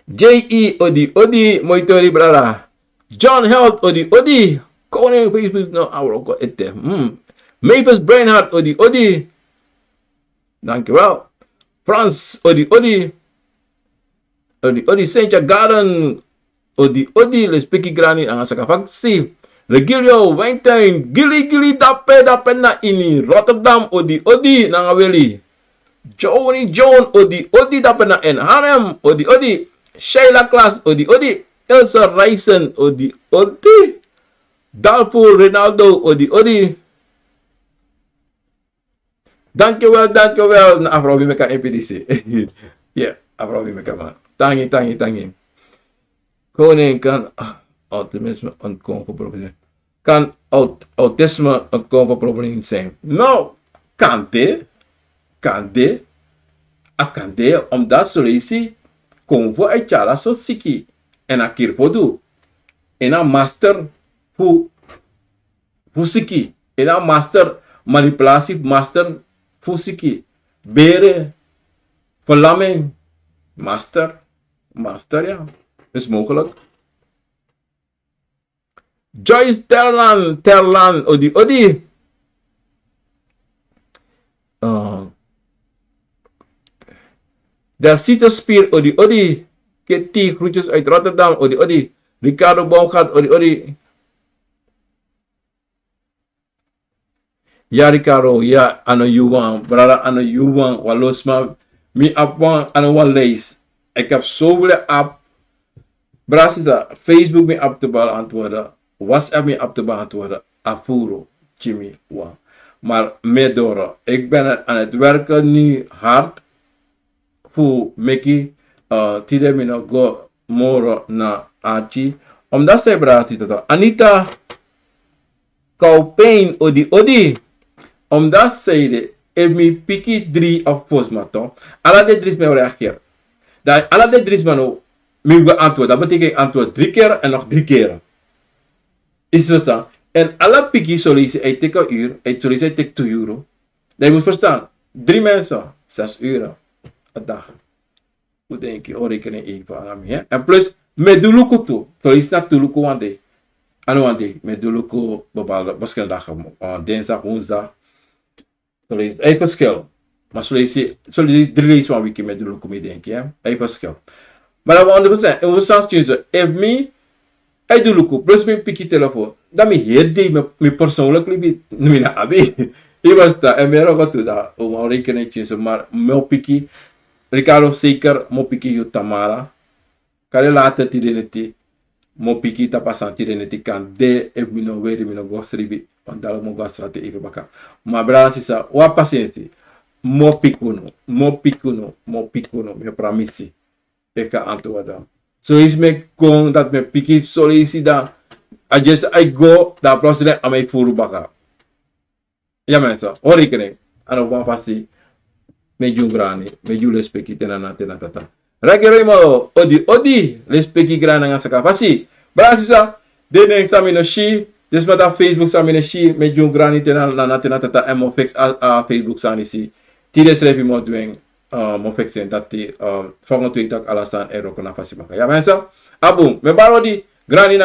J E, odi odi, moi tori, brada. John Health, odi odi. Koning Facebook no a wroko ete. Hmm. Mavis Breinhardt, odi odi. Dankjewel. Frans, odi odi. Odi odi. Sentia Garden, odi odi, lespeki grani nanga saka fasi. Regilio Wijntuin, gili gili, dape dape na ini Rotterdam, odi odi nanga weli. Johnny John, odi odi, dape na in Arnhem, odi odi. Sheila Klaas, odi odi. Elsa Reisen, odi odi. Dalfur Ronaldo, odi odi. Dankjewel, dankjewel. Na a vrouw wi meki a M P D C. Ya, a vrouw wi meki a man. Tangi, tangi, tangi. Koning, kan, ah, autisme een Akomfo probleem zijn? Kan aut-, autisme een Akomfo probleem zijn? Nou, kan de, kan de, a kan de, omdat son leisi Akomfo e tyari so siki. Èn a kiri fodu. Èn a master fu fu siki. Èn a master manipulatie, master fu siki. Bere, verlamming, master, master, ya. Is mogelijk. Joyce Terlan, Terlan, odi odi. Uh, Delcite Spier, odi odi. Kitty, groetjes uit Rotterdam, odi odi. Ricardo Baumgart, odi odi. Ya, Ricardo, ya, a no yu wan, brada, a no yu wan, wan lo sma. Mi abi wan, a no wan leisi. Ik heb zoveel app. Brada, sisa, Facebook mi abi te beantwoorden. WhatsApp mi abi te beantwoorden. A furu, Jimmy, wan. Maar mi e doro. Ik ben aan het werken nu hard fu meki, eh, tide mi no go moro na arki. Omdat san, brada, tide. Anita Kaupein, odi odi. Omdat san, efu mi piki dri of fo sma, ala den dri sma e reageer. Dan ala den dri sma no, mi go antwoord. Dat betekent antwoord drie keer en nog drie keer. Is verstaan? En ala piki, son leisi e teki een uur, en son leisi e teki twee uur. Dan je moet verstaan, drie mensen, zes uur a dag. Hoe denk je, o, reken even aan mi, hè? En plus, mi e du luku tu. Son leisi na tu luku wan dei. A no wan dei, mi e du luku bepaalde, verschillende dagen. Eh, dinsdag, woensdag. Son leisi, hij verschil. Maar son leisi, son leisi drie leisi wan wiki mi e du luku, mi denki, hè? Hij verschil. Maar dat we honderd procent, in onze sans, efu mi A e du luku, plus mi piki telefon. Dan mi heri dei, mi, mi persoonlijk libi, mi na abi. I basta, en mi e rogo tu dan, o man rekening tyenso, maar mi o piki, Ricardo, zeker, mi o piki yu Tamara. Kande later tide neti, mi o piki tapu a sani tide neti kan de, efu mi no weri, mi no go sribi, want dan mi o go a strati even baka. Ma brada, sisa, wan pasensi, mi o piki unu, mi o piki unu, mi o piki unu, mi e pramisi. E kan antwoord dan. So is mi e kon dati mi e piki soleisi dan. A just a e go, dan plotseling a mi e furu baka. Ya mensen, hori kene. A no wan fasi, mi e gi un grani, mi e gi un lespeki te na nana te na tata. Ragi Raymond, odi, odi, lespeki grani nanga saka fasi. Brada, sisa, den nen san mi no si, den sma tapu Facebook san mi no si, mi e gi un grani te na nana te na tata, èn mi o fiksi a, a Facebook sani si. Tide srefi mi o du en, eh, mi o fiksi en dati, eh, volgende week taki ala sani e wroko na fasi baka. Ya mensen, a bun, mi e bari odi, grani na